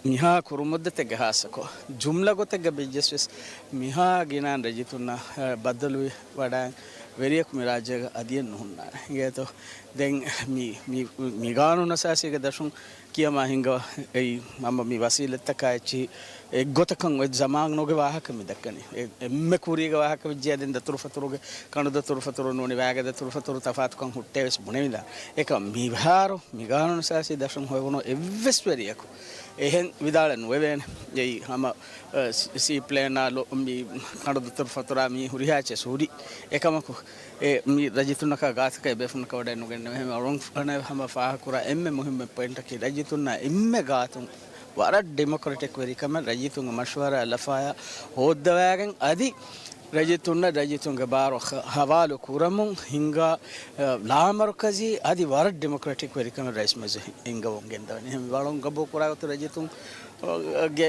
މިހާ ކުރު މުއްދަތެއްގެ ހާއްސަކޮށް، ޖުމްލަ ގޮތެއްގަ ބެއްޖެސް ވެސް މިހާ ގިނަ ރައްޔިތުންނާ، އަ، ބައްދަލުވި ވަޑައި ވެރިޔަކު މި ރާއްޖޭގަ އަދިއެއް ނުހުންނާނެ. އިނގޭތޯ؟ ދެން މި، މި، މި ގާނޫނު އަސާސީގެ ދަށުން ކިޔަމާ ހިންގަވާ އެއީ ހަމަ މި ވަސީލަތްތަކާ އެއްޗިހި އެއްގޮތަކަށް އޮތް ޒަމާންގެ ވާހަކަ މި ދައްކަނީ. އެ-، އެންމެ ކުރީގެ ވާހަކަ ވެއްޖެއްޔާ ދެން ދަތުރުފަތުރުގެ، ކަނޑު ދަތުރުފަތުރު ނޫނީ ވާގެ ދަތުރުފަތުރު ތަފާތުކަން ހުއްޓޭ ވެސް ބުނެވިދާނެ. އެކަމަކު މިހާރު މި ގާނޫނު އަސާސީ ދަށުން ހޮވުނު އެއްވެސް ވެރިޔަކު އެހެން ވިދާޅެއް ނުވެވޭނެ. އެއީ ހަމަ، އަ، ސީ-، ސީޕްލޭނާ ލޯ-، މި ކަނޑު ދަތުރުފަތުރާ މި ހުރިހާ އެއްޗެއް ހުރި. އެކަމަކު، އެ މި ރައްޔިތުންނަކާ ގާތަކަށް އެބޭފުޅުންނަކަށް ވަޑައެއް ނުގެންނެވި. އެހެން އަޅުގަނޑު ހަމަ ފާހަގަކުރާ އެންމެ މުހިއްމު ޕޮއިންޓަކީ ރައްޔިތުންނާ އެންމެ ގާތުން ވަރަށް ޑިމޮކްރެޓިކް ވެރިކަމެއް ރައްޔިތުންގެ މަޝްވަރާ ލަފާޔާ ހޯއްދަވާގެން އަދި ރައްޔިތުންނަށް ރައްޔިތުންގެ ބާރު ހަ-، ހަވާލު ކުރަމުން ހިންގާ، އަ، ލާމަރުކަޒީ އަދި ވަރަށް ޑިމޮކްރެޓިކް ވެރިކަމެއް ރައީސް މަޖިލިހުން ހިންގަވަން ގެންދަވަނީ. އެހެން ވަޅުން ގަބޫލު ކުރާގޮތުން ރައްޔިތުން ގެ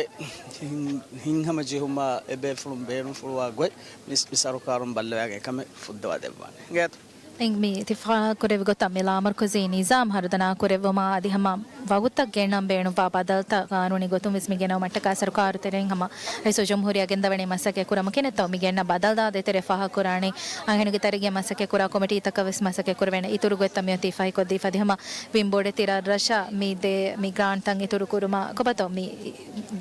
ހިން-، ހިތްހަމަޖެހުމާ އެބޭފުޅުން ބޭނުންފުޅުވާ ގޮތް މި، މި ސަރުކާރުން ބައްލަވާގެން އެކަމެއް ފުއްދަވާ ދެއްވާނެ. އިނގޭތޯ؟ ދެން މި ތި ފާހަގަކުރެއްވި ގޮތަށް މި ލާމަރުކަޒީ ނިޒާމް ހަރުދަނާ ކުރެއްވުމާ އަދި ހަމަ ވަގުތަށް ގެންނަން ބޭނުންވާ ބަދަލުތައް ގާނޫނީ ގޮތުން ވެސް މި ގެނައުމަށްޓަކާ ސަރުކާރު ތެރެއިން ހަމަ ރައީސުލްޖުމްހޫރިއްޔާ ގެންދަވަނީ މަސައްކަތް ކުރަމުން. ކިހިނެއްތޯ މި ގެންނަ ބަދަލުތައް ދޭތެރޭ ފާހަގަކުރާނީ އަންހެނުންގެ ތަރިގެ މަސައްކަތް ކުރާ ކޮމިޓީތަކަށް ވެސް މަސައްކަތް ކުރެވޭނެ. އިތުރު ގޮތްތައް މިއޮތީ ފަހިކޮށްދީފަ އަދި ހަމަ ވިންބޯޑެއް ތި ރަށްރަށަށް މި ދޭ މި ގްރާންޓްތައް އިތުރު ކުރުމާ ކޮބާތޯ މި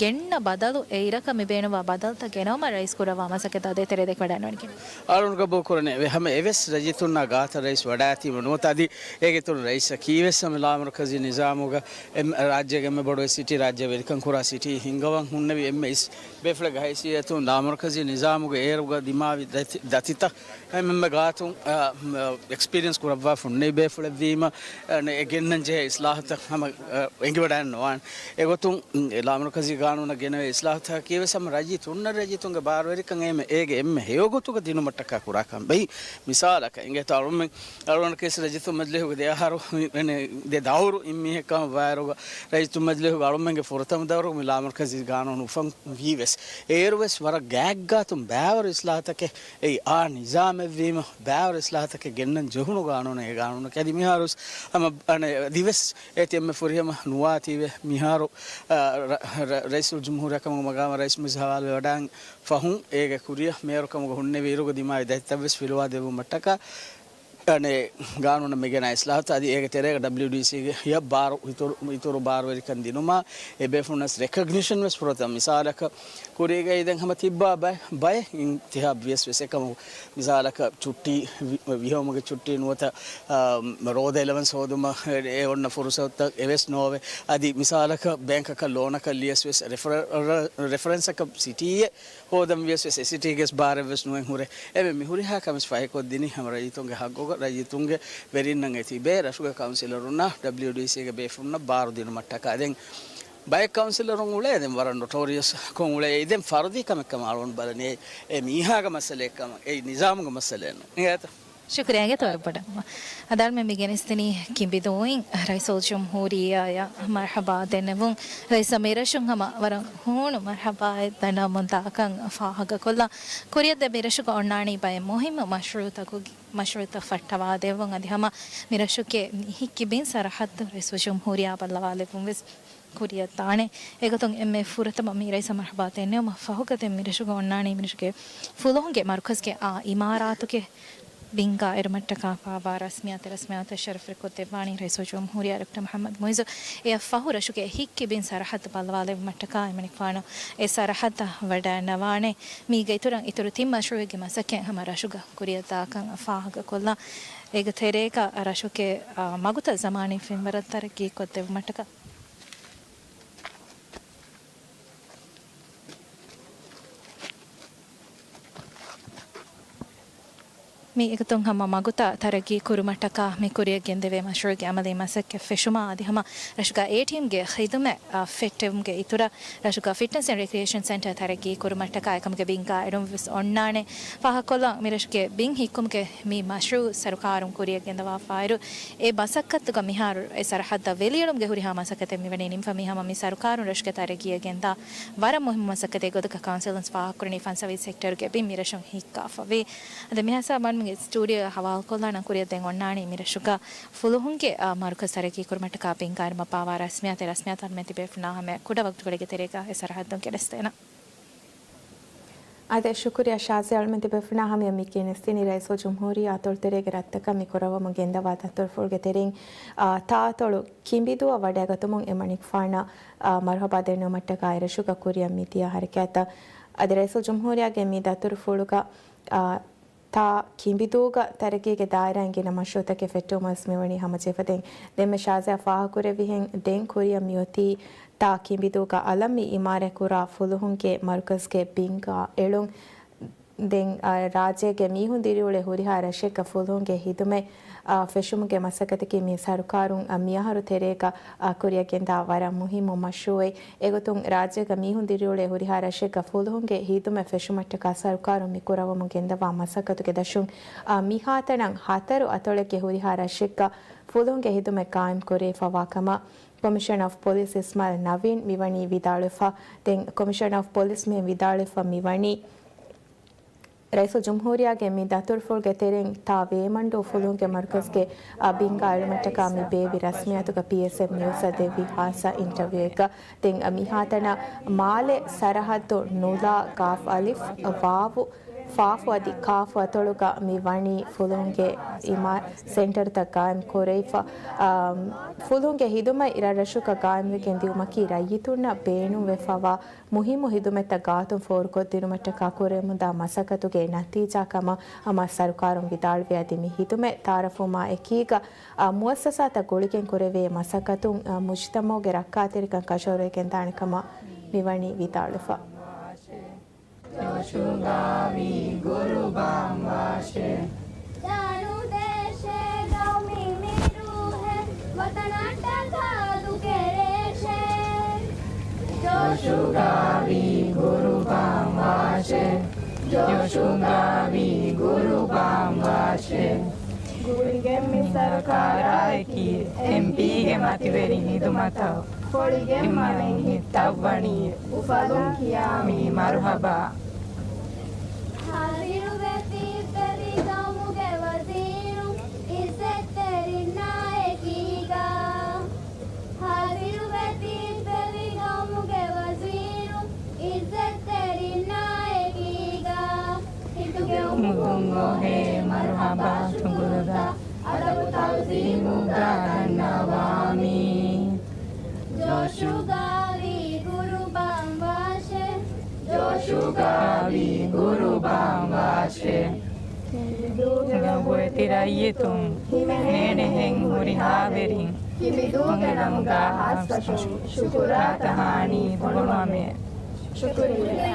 ގެންނަ ބަދަލު އެއިރަކަށް މި ބޭނުންވާ ބަދަލުތައް ގެނައުމަށް ރައީސް ކުރައްވާ މަސައްކަތްތައް ދޭތެރޭ ދެކެވަޑައިގަންނަވަނީ ކިހިނެއް؟ އަޅުގަނޑު ގަބޫލު ކުރަނީ އެ ހަމަ އެވެސް ރައްޔިތުންނާ ގާތަށް ރައީސް ވަޑާއެތީމަ ނުވަތަ އަދި އޭގެ އިތުރު ރައީސަކީ ވެސް ހަމަ ލާމަރުކަޒީ ނިޒާމުގަ އެ ރާއްޖޭގެ އެންމެ ބޮޑު ސިޓީ ރާއްޖޭ ވެރިކަން ކުރާ ސިޓީ ހިންގަވަން ހުންނެވި އެންމެ އިސް ބޭފުޅެއްގެ ހައިސިއްޔަތުން ލާމަރުކަޒީ ނިޒާމުގެ އޭރުގަ ދިމާވި ދަތި-، ދަތިތައް އެންމެ ގާތުން، އަ، އެކްސްޕީރިއެންސް ކުރައްވާފަ ހުންނެވި ބޭފުޅެއްވީމަ، އަ، އެ ގެންނަން ޖެހޭ އިސްލާހުތައް ހަމަ، އަ، އެނގިވަޑައެއް ނުވާނެ. އެގޮތުން، އެ ލާމަރުކަޒީ ގާނޫނަށް ގެނެވޭ އިސްލާހުތަކީ ވެސް ހަމަ ރައްޔިތުންނަށް ރައްޔިތުންގެ ބާރުވެރިކަން އެންމެ އޭގެ އެންމެ ހެޔޮގޮތުގަ ދިނުމަށްޓަކާ ކުރާ ކަމެއް. މިސާލަކަށް އިނގޭތޯ އަޅުމެން، އަޅުގަނޑަކީ ވެސް ރައްޔިތުން މަޖިލީހުގެ ދެ އަހަރު، ދެ ދައުރު އިން މީހެއް ކަމަށް ވާއިރުގަ ރައްޔިތުން މަޖިލީހުގަ އަޅުމެންގެ ފުރަތަމަ ދައުރު މި ލާމަރުކަޒީ ގާނޫނު އުފަން ވީ ވެސް، އޭރު ވެސް ވަރަށް ގާތްގާތުން ބައިވަރު އިސްލާހުތަކެއް އެއީ އާ ނިޒާމެއްވީމަ، ބައިވަރު އިސްލާހުތަކެއް ގެންނަން ޖެހުނު ގާނޫނެއް އެ ގާނޫނަކީ. އަދި މިހާރު ވެސް ހަމަ އަނެއް އަދިވެސް އޭތި އެންމެ ފުރިހަމަ ނުވާތީވެ މިހާރު، އަ، ރަ-، ރަ-، ރައީސުލްޖުމްހޫރިއްޔާ ކަމުގެ މަގާމަށް ރައީސް މަޖިލިސް ހަވާލުވެވަޑައިގެން ފަހުން އޭގެ ކުރިއަށް މޭޔަރު ކަމުގަ ހުންނެވި އިރުގަ ދިމާވި ދަތިތައް ވެސް ފިލުވާ ދެއްވުމަށްޓަކާ އަނެއް ގާނޫނަށް މިގެނައި އިސްލާހުތައް އަދި އޭގެ ތެރޭގަ ޑަބްލިޔުޑީސީގެ ހިޔަ ބާރު އިތުރު، އިތުރު ބާރުވެރިކަން ދިނުމާ، އެ ބޭފުޅުންނަށް ރެކޮގްނިޝަން ވެސް ފުރަތަމަ. މިސާލަކަށް ކުރީގައި ދެން ހަމަ ތިއްބާ ބައެއް، ބައެއް އިންތިހާބް ވިޔަސް ވެސް އެކަމަކު، މިސާލަކަށް ޗުއްޓީ، ވި-، ވިހައުމުގެ ޗުއްޓީ ނުވަތަ، އާ، ރޯދަ އެލަވަންސް ހޯދުމަށް އެ އޮންނަ ފުރުސަތުތައް އެވެސް ނޯވެ. އަދި މިސާލަކަށް ބޭންކަކަށް ލޯނަކަށް ލިޔަސް ވެސް ރެފަރ-، ރެ-، ރެފަރެންސަކަށް ސިޓީއެއް ހޯދަން ވިޔަސް ވެސް އެ ސިޓީގެ ވެސް ބާރެއް ވެސް ނުވެ ހުރޭ. އެމެ މި ހުރިހާ ކަމެއް ފަހިކޮށްދިނީ ހަމަ ރައްޔިތުންގެ ހައްގުގަ ރައްޔިތުންގެ ވެރިންނަށް އެ ތިބޭ ރަށުގެ ކައުންސިލަރުންނާ ޑަބްލިޔުޑީސީގެ ބޭފުޅުންނަށް ބާރު ދިނުމަށްޓަކާ. ދެން ބައެއް ކައުންސިލަރުން އުޅޭ ދެން ވަރަށް ނޮޓޯރިއަސް ކޮށް އުޅޭ. އެއީ ދެން ފަރުދީ ކަމެއް ކަމަށް އަޅުގަނޑު ބަލަނީ. އެ މީހާގެ މައްސަލައެއް ކަމަށް، އެއީ ނިޒާމުގެ މައްސަލައެއް ނޫން. އިނގޭތަ؟ ޝުކުރިއްޔާ އިނގޭތޯ ވަރަށް ބޮޑަށް. އަދި އަޅުމެން މި ގެނެސްދިނީ ކިނބިދޫއިން ރައީސުލްޖުމްހޫރިއްޔާއަށް މަރްޙަބާ ދެންނެވުން. ރައީސަށް މިރަށުން ހަމަ ވަރަށް ހޫނު މަރްޙަބާއެއް ދަންނަވަމުން ދާކަން ފާހަގަކޮށްލަން. ކުރިއަށްދޭ މިރަށުގަ އޮންނާނީ ބައެއް މުހިއްމު މަޝްރޫޢުތަކުގެ މަޝްރޫޢުތައް ފައްޓަވާދެއްވުން އަދި ހަމަ މިރަށުގެ ހިތް ކިބިން ސަރަހައްދު ރައީސުލްޖުމްހޫރިއްޔާ ބައްލަވާލެއްވުން ވެސް ކުރިއަށްދާނެ. އެގޮތުން އެންމެ ފުރަތަމަ މި ރައީސަށް މަރްޙަބާ ދެންނެވުމަށް ފަހުގަ ދެން މިރަށުގަ އޮންނާނީ މިރަށުގެ ފުލުހުންގެ މަރުކަޒުގެ އާ އިމާރާތުގެ ބިންގާ އެޅުމަށްޓަކާ ފާވާ ރަސްމިއްޔާތެއް ރަސްމިއްޔާތަށް ޝަރަފް ރެކޯޑް ދެއްވާނީ ރައީސުލްޖުމްހޫރިއްޔާ ޑޮކްޓަރ މުޙައްމަދު މުޢިއްޒު. އެއަށް ފަހު ރަށުގެ ހިތް ކިބިން ސަރަހައްދު ބައްލަވާލެއްވުމަށްޓަކާ އެމަނިކުފާނު އެ ސަރަހައްދަށް ވަޑައިންނަވާނެ. މީގެ އިތުރަށް އިތުރު ތިން މަޝްރޫޢެއްގެ މަސައްކަތް ހަމަ ރަށުގަ ކުރިއަށްދާކަން ފާހަގަކޮށްލަން. އޭގެ ތެރޭގަ ރަށުގެ، އާ، މަގުތައް ޒަމާނީ ފެންވަރަށް ތަރައްގީކޮށްދެއްވުމަށްޓަކާ މި އެގޮތުން ހަމަ މަގުތައް ތަރައްގީ ކުރުމަށްޓަކާ މި ކުރިއަށް ގެންދެވޭ މަޝްރޫޢުގެ އަމަލީ މަސައްކަތް ފެށުމާ އަދި ހަމަ ރަށުގަ އޭޓީއެމްގެ ޚިދުމަތް، އާ، ފެއްޓެވުމުގެ އިތުރަށް ރަށުގަ ފިޓްނަސް އެންޑް ރެކްރިއޭޝަން ސެންޓަރ ތަރައްގީ ކުރުމަށްޓަކާ އެކަމުގެ ބިންގާ އެޅުން ވެސް އޮންނާނެ. ފާހަގަކޮށްލަން މި ރަށުގެ ބިން ހިއްކުމުގެ މި މަޝްރޫޢު ސަރުކާރުން ކުރިއަށް ގެންދަވާފައިރު، އެ މަސައްކަތުގަ މިހާރު އެ ސަރަހައްދަށް ވެލިއެޅުމުގެ ހުރިހާ މަސައްކަތެއް މިވަނީ ނިމިފަ. މި ހަމަ މި ސަރުކާރުން ރަށުގެ ތަރައްގީއަށް ގެންދާ ވަރަށް މުހިއްމު މަސައްކަތެއް. ގޮތަކަށް ކައުންސިލުން ފާހަގަކުރަނީ ފަންސަވީސް ހެކްޓަރުގެ ބިން މިރަށުން ހިއްކާފަވޭ. އަދި މިހާ ސާމާނުގެ ސްޓޫޑިއޯ ހަވާލުކޮށްލާނަން ކުރިއަށް ދެން އޮންނާނީ މިރަށުގަ ފުލުހުންގެ، އާ، މަރުކަޒު ތަރައްގީ ކުރުމަށްޓަކާ ބިންގާ އެޅުމަށް ފާވާ ރަސްމިއްޔާތެއް ރަސްމިއްޔާތަށް އަޅުމެން ތިބޭފުޅުންނާ ހަމަ ކުޑަ ވަގުތުކޮޅެއްގެ ތެރޭގަ އެ ސަރަހައްދުން ގެނެސްދޭނަން. އާދެ، ޝުކުރިއްޔާ ޝާޒިޔާ. އަޅުމެން ތިބޭފުޅުންނާ ހަމަޔަށް މި ގެނެސްދިނީ ރައީސުލްޖުމްހޫރިއްޔާ އަތޮޅުތެރޭގެ ރަށްތަކަށް މި ކުރައްވަމުން ގެންދަވާ ދަތުރުފުޅުގެ ތެރެއިން، އާ، ތާއަތޮޅު ކިނބިދޫއަށް ވަޑައިގަތުމުން އެމަނިކުފާނަށް، އާ، މަރުޙަބާ ދެންނެވުމަށްޓަކާ އެރަށުގަ ކުރިއަށް މިދިޔަ ހަރަކާތްތައް. އަދި ރައީސުލްޖުމްހޫރިއްޔާގެ މި ދަތުރުފުޅުގަ، އާ، ތާ ކިނބިދޫގަ ތަރައްގީގެ ދާއިރާއިން ގިނަ މަޝްރޫޢުތަކެއް ފެއްޓެވުމަށް ވެސް މިވަނީ ހަމަޖެހިފަ. ދެން ދެންމެ ޝާޒިޔާ ފާހަގަކުރެއްވިހެން ދެން ކުރިއަށް މިއޮތީ ތާ ކިނބިދޫގަ އަލަށް މި އިމާރާތްކުރާ ފުލުހުންގެ މަރުކަޒުގެ ބިންގާ އެޅުން. ދެން، އާ، ރާއްޖޭގެ މީހުން ދިރިއުޅޭ ހުރިހާ ރަށެއްގަ ފުލުހުންގެ ހިދުމަތް، އާ، ފެށުމުގެ މަސައްކަތަކީ މި ސަރުކާރުން، އާ، މިއަހަރު ތެރޭގަ، އާ، ކުރިއަށް ގެންދާ ވަރަށް މުހިއްމު މަޝްރޫޢެއް. އެގޮތުން ރާއްޖޭގަ މީހުން ދިރިއުޅޭ ހުރިހާ ރަށެއްގަ ފުލުހުންގެ ހިދުމަތް ފެށުމަށްޓަކާ ސަރުކާރުން މި ކުރައްވަމުން ގެންދަވާ މަސައްކަތުގެ ދަށުން، އާ، މިހާތަނަށް ހަތަރު އަތޮޅެއްގެ ހުރިހާ ރަށެއްގަ ފުލުހުންގެ ހިދުމަތް ޤާއިމް ކުރެވިފަވާ ކަމަށް ކޮމިޝަނަރ އޮފް ޕޮލިސް އިސްމާއިލް ނަވީން މިވަނީ ވިދާޅުވެފަ. ދެން ކޮމިޝަނަރ އޮފް ޕޮލިސް މިހެން ވިދާޅުވެފަ މިވަނީ، ރައީސުލްޖުމްހޫރިއްޔާގެ މި ދަތުރުފުޅުގެ ތެރެއިން ތާ ވޭމަންޑޫ ފުލުހުންގެ މަރުކަޒުގެ، އާ، ބިންގާ އެޅުމަށްޓަކާ މި ބޭއްވި ރަސްމިއްޔާތުގަ ޕީއެސްއެމް ނިއުޒަށް ދެއްވި ހާއްސަ އިންޓަވިއުއެއްގަ. ދެން މިހާތަނަށް މާލެ ސަރަހައްދު ނުލާ ގާފް އަލިފް ވާވު ފާފު އަދި ކާފު އަތޮޅުގަ މި ވަނީ ފުލުހުންގެ އިމާ-، ސެންޓަރުތައް ގާއިމް ކުރެވިފަ. އާ، ފުލުހުންގެ ހިދުމަތް ރަށްރަށުގަ ގާއިމްވެގެން ދިއުމަކީ ރައްޔިތުންނަށް ބޭނުންވެފަވާ މުހިއްމު ހިދުމަތްތައް ގާތުން ފޯރުކޮށްދިނުމަށްޓަކާ ކުރެވެމުންދާ މަސައްކަތުގެ ނަތީޖާ ކަމަށް ހަމަ ސަރުކާރުން ވިދާޅުވި އަދި މި ހިދުމަތް ތައާރަފްވުމާ އެކީގަ، އާ، މުއައްސަސާތައް ގުޅިގެން ކުރެވޭ މަސައްކަތުން، އާ، މުޖުތަމަޢުގެ ރައްކާތެރިކަން ކަށަވަރުވެގެންދާނެ ކަމަށް މިވަނީ ވިދާޅުވެފަ. ޖޯޝުގައި ގުރުބާން ވާށޭ. ދާނުދޭށޭ ގައުމީ މިރޫހެއް ވަތަނަށްޓަކާ ދުކެރޭށޭ. ޖޯޝުގައި ގުރުބާން ވާށޭ. ޖޯޝުގައި ގުރުބާން ވާށޭ. ގުޅިގެން މި ސަރުކާރާއެކީ އެމްޕީގެ މަތިވެރި ހިދުމަތަށް ފޮޅިގެން މަލެއް ހިއްތައްވަނީ އުފަލުން ކިޔާ މީ މަރުޙަބާ. ހާޒިރުވެ ތިއްބެވި ގައުމުގެ ވަޒީރު އިއްޒަތްތެރިންނާ އެކީގަ. ހާޒިރުވެ ތިއްބެވި ގައުމުގެ ވަޒީރު އިއްޒަތްތެރިންނާ އެކީގަ. ހިތުގެ އުމުގުން އޮހޭ މަރުޙަބާ ޝުކުރުތައް އަދަބު ތަޢުޒީމުގަ ދަންނަވާމީ. ޖޯޝުގައި ގުރުބާން ވާށޭ. ޖޯޝުގައި ގުރުބާން ވާށޭ. ގަނބުވެތި ރައްޔިތުން ހިމެނޭނެހެން ހުރިހާވެރިން ކިނބިދޫގެ ނަމުގަ ހާއްސަކޮށް ޝުކުރާ ތަހާނީ ފޮނުވަމޭ. ޝުކުރިއްޔާ.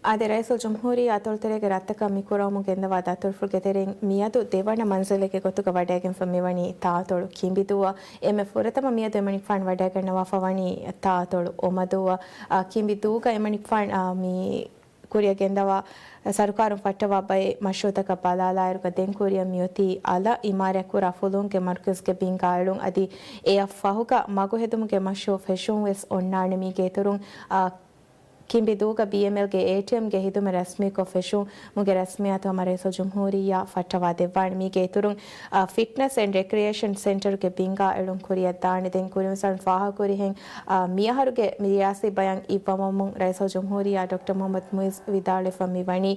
އާދެ، ރައީސުލްޖުމްހޫރިއްޔާ އަތޮޅުތެރޭގެ ރަށްތަކަށް މި ކުރައުމުން ގެންދަވާ ދަތުރުފުޅުގެ ތެރެއިން މިއަދު ދެވަނަ މަންޒިލެއްގެ ގޮތުގަ ވަޑައިގެންފަ މިވަނީ ތާއަތޮޅު ކިނބިދޫއަށް. އެންމެ ފުރަތަމަ މިއަދު އެމަނިކުފާނު ވަޑައިގަންނަވާފަ ވަނީ ތާއަތޮޅު އޮމަދޫއަށް. އާ، ކިނބިދޫގަ އެމަނިކުފާނު، އާ، މި ކުރިއަށް ގެންދަވާ ސަރުކާރުން ފައްޓަވާ ބައެއް މަޝްރޫއުތަކަށް ބަލާލާއިރުގަ ދެން ކުރިއަށް މިއޮތީ އަލަށް އިމާރާތްކުރާ ފުލުހުންގެ މަރުކަޒުގެ ބިންގާ އެޅުން އަދި އެއަށް ފަހުގަ މަގު ހެދުމުގެ މަޝްރޫއު ފެށުން ވެސް އޮންނާނެ. މީގެ އިތުރުން، އާ، ކިނބިދޫގަ ބީއެމްއެލްގެ އޭޓީއެމްގެ ހިދުމަތް ރަސްމީކޮށް ފެށުމުގެ ރަސްމިއްޔާތު ހަމަ ރައީސުލްޖުމްހޫރިއްޔާ ފައްޓަވާ ދެއްވާނެ. މީގެ އިތުރުން، އާ، ފިޓްނަސް އެންޑް ރެކްރިއޭޝަން ސެންޓަރުގެ ބިންގާ އެޅުން ކުރިއަށް ދާނެ. ދެން ކުރިން ވިސްނާލުން ފާހަގަކުރިހެން، އާ، މިއަހަރުގެ މި ރިޔާސީ ބަޔަން އިއްވަމުން ރައީސުލްޖުމްހޫރިއްޔާ ޑޮކްޓަރ މުޙައްމަދު މުޢިއްޒު ވިދާޅުވެފަ މިވަނީ،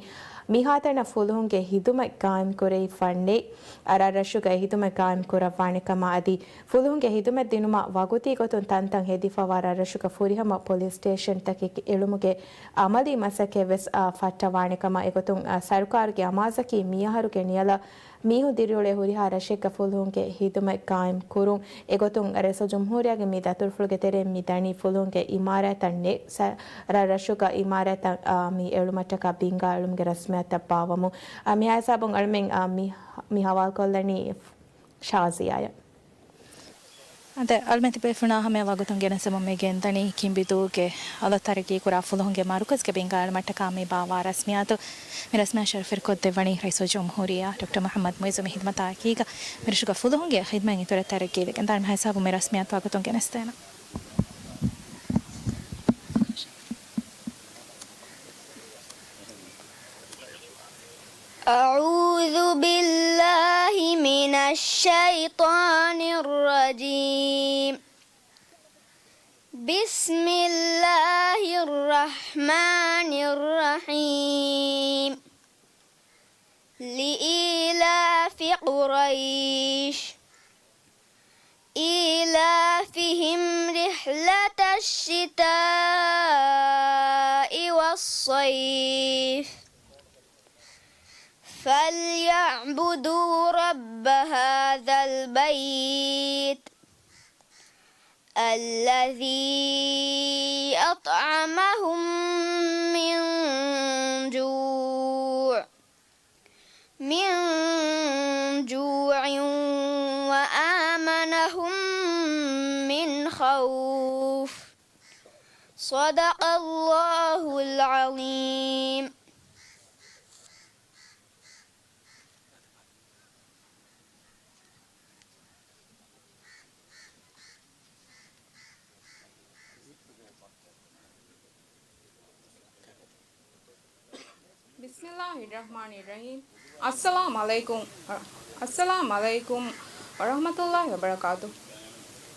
މިހާތަނަށް ފުލުހުންގެ ހިދުމަތް ގާއިމް ކުރެވި ފަންނެއް ރަށްރަށުގައި ހިދުމަތް ގާއިމް ކުރައްވާނެ ކަމަށް އަދި ފުލުހުންގެ ހިދުމަތް ދިނުމަށް ވަގުތީ ގޮތުން ތަންތަން ހެދިފަވާ ރަށްރަށުގަ ފުރިހަމަ ޕޮލިސް ސްޓޭޝަންތަކެއް އެޅުމުގެ އަމަލީ މަސައްކަތް ވެސް، އާ، ފައްޓަވާނެ ކަމަށް. އެގޮތުން، އާ، ސަރުކާރުގެ އަމާޒަކީ މިއަހަރުގެ ނިޔަލަށް މީހުން ދިރިއުޅޭ ހުރިހާ ރަށެއްގަ ފުލުހުންގެ ހިދުމަތް ގާއިމް ކުރުން. އެގޮތުން ރައީސުލްޖުމްހޫރިއްޔާގެ މި ދަތުރުފުޅުގެ ތެރެއިން މި ދަނީ ފުލުހުންގެ އިމާރާތްތައް ނެތް ސަ-، ރަށްރަށުގަ އިމާރާތްތައް، އާ، މި އެޅުމަށްޓަކާ ބިންގާ އެޅުމުގެ ރަސްމިއްޔާތުތައް ބާއްވަމުން. އާ، މިހާ ހިސާބުން އަޅުމެން، އާ، މި، މި ހަވާލުކޮށްލަނީ ޝާޒިޔާއަށް. އާދެ، އަޅުމެން ތިބޭފުޅުންނާ ހަމަޔަށް ވަގުތުން ގެނެސްދެމުން މި ގެންދަނީ ކިނބިދޫގެ އަލަށް ތަރައްގީކުރާ ފުލުހުންގެ މަރުކަޒުގެ ބިންގާ އެޅުމަށްޓަކާ މި ބާއްވާ ރަސްމިއްޔާތު. މި ރަސްމިއްޔާ ޝަރަފުވެރިކޮށްދެއްވަނީ ރައީސުލްޖުމްހޫރިއްޔާ ޑޮކްޓަރ މުޙައްމަދު މުޢިއްޒު. މި ހިދުމަތާ އެކީގަ މިރަށުގަ ފުލުހުންގެ ޚިދުމަތް އިތުރަށް ތަރައްގީވެގެން ދާނެ. މިހާ ހިސާބުން މި ރަސްމިއްޔާތު ވަގުތުން ގެނެސްދޭނަން. أعوذ بالله من الشيطان الرجيم. بسم الله الرحمن الرحيم. لإيلاف قريش. إيلافهم رحلة الشتاء والصيف. فليعبدوا رب هذا البيت الذي أطعمهم من جوع من جوع وآمنهم من خوف. صدق الله العظيم. ބިސްމިއްލާހި ރަޙްމާނި ރަޙީމް. އައްސަލާމް ޢަލައިކުމް. އައްސަލާމް ޢަލައިކުމް ވަރަޙްމަތުﷲި ވަބަރަކާތު.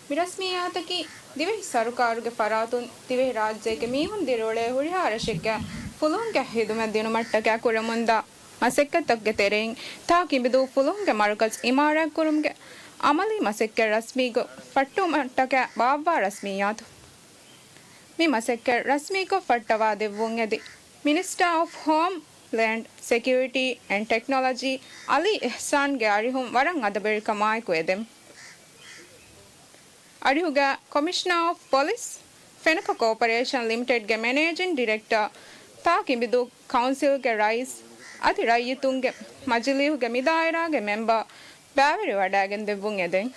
މި ރަސްމިއްޔާތަކީ ދިވެހި ސަރުކާރުގެ ފަރާތުން ދިވެހި ރާއްޖޭގެ މީހުން ދިރިއުޅޭ ހުރިހާ ރަށެއްގެ ފުލުހުންގެ ހިދުމަތް ދިނުމަށްޓަކާ ކުރަމުންދާ މަސައްކަތްތަކުގެ ތެރެއިން ތާ ކިނބިދޫ ފުލުހުންގެ މަރުކަޒު އިމާރާތްކުރުމުގެ އަމަލީ މަސައްކަތް ރަސްމީކޮށް ފައްޓުވުމަށްޓަކާ ބާއްވާ ރަސްމިއްޔާތު. މި މަސައްކަތް ރަސްމީކޮށް ފައްޓަވާ ދެއްވުން އެދި މިނިސްޓާ އޮފް ހޯމް ލޭންޑް ސެކިއުރިޓީ އެންޑް ޓެކްނޮލޮޖީ އަލީ އިޙްސާންގެ އަރިހުން ވަރަށް އަދަބުވެރިކަމާއެކު އެދެން. އަރިހުގަ ކޮމިޝަނަރ އޮފް ޕޮލިސް، ފެނަކަ ކޯޕަރޭޝަން ލިމިޓެޑްގެ މެނޭޖިން ޑިރެކްޓަރ، ތާ ކިނބިދޫ ކައުންސިލްގެ ރައީސް އަދި ރައްޔިތުންގެ މަޖިލީހުގެ މިދާއިރާގެ މެމްބަރ ބައިވެރިވެވަޑައިގެން ދެއްވުން އެދެން.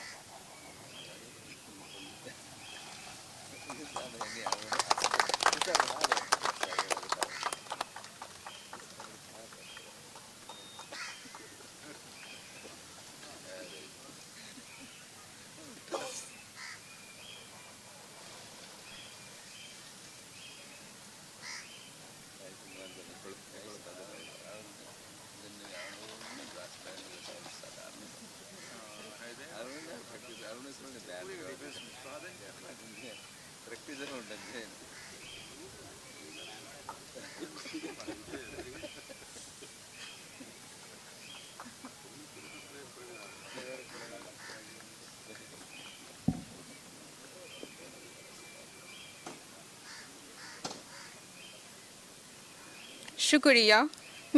ޝުކުރިއްޔާ.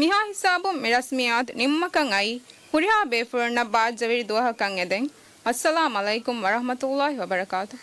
މިހާ ހިސާބުން މި ރަސްމިއްޔާތު ނިމުމަކަށް އައީ ހުރިހާ ބޭފުޅުންނަށް ބާއްޖަވެރި ދުވަހަކަށް އެދެން. އައްސަލާމް ޢަލައިކުމް ވަރަޙްމަތުﷲި ވަބަރަކާތު.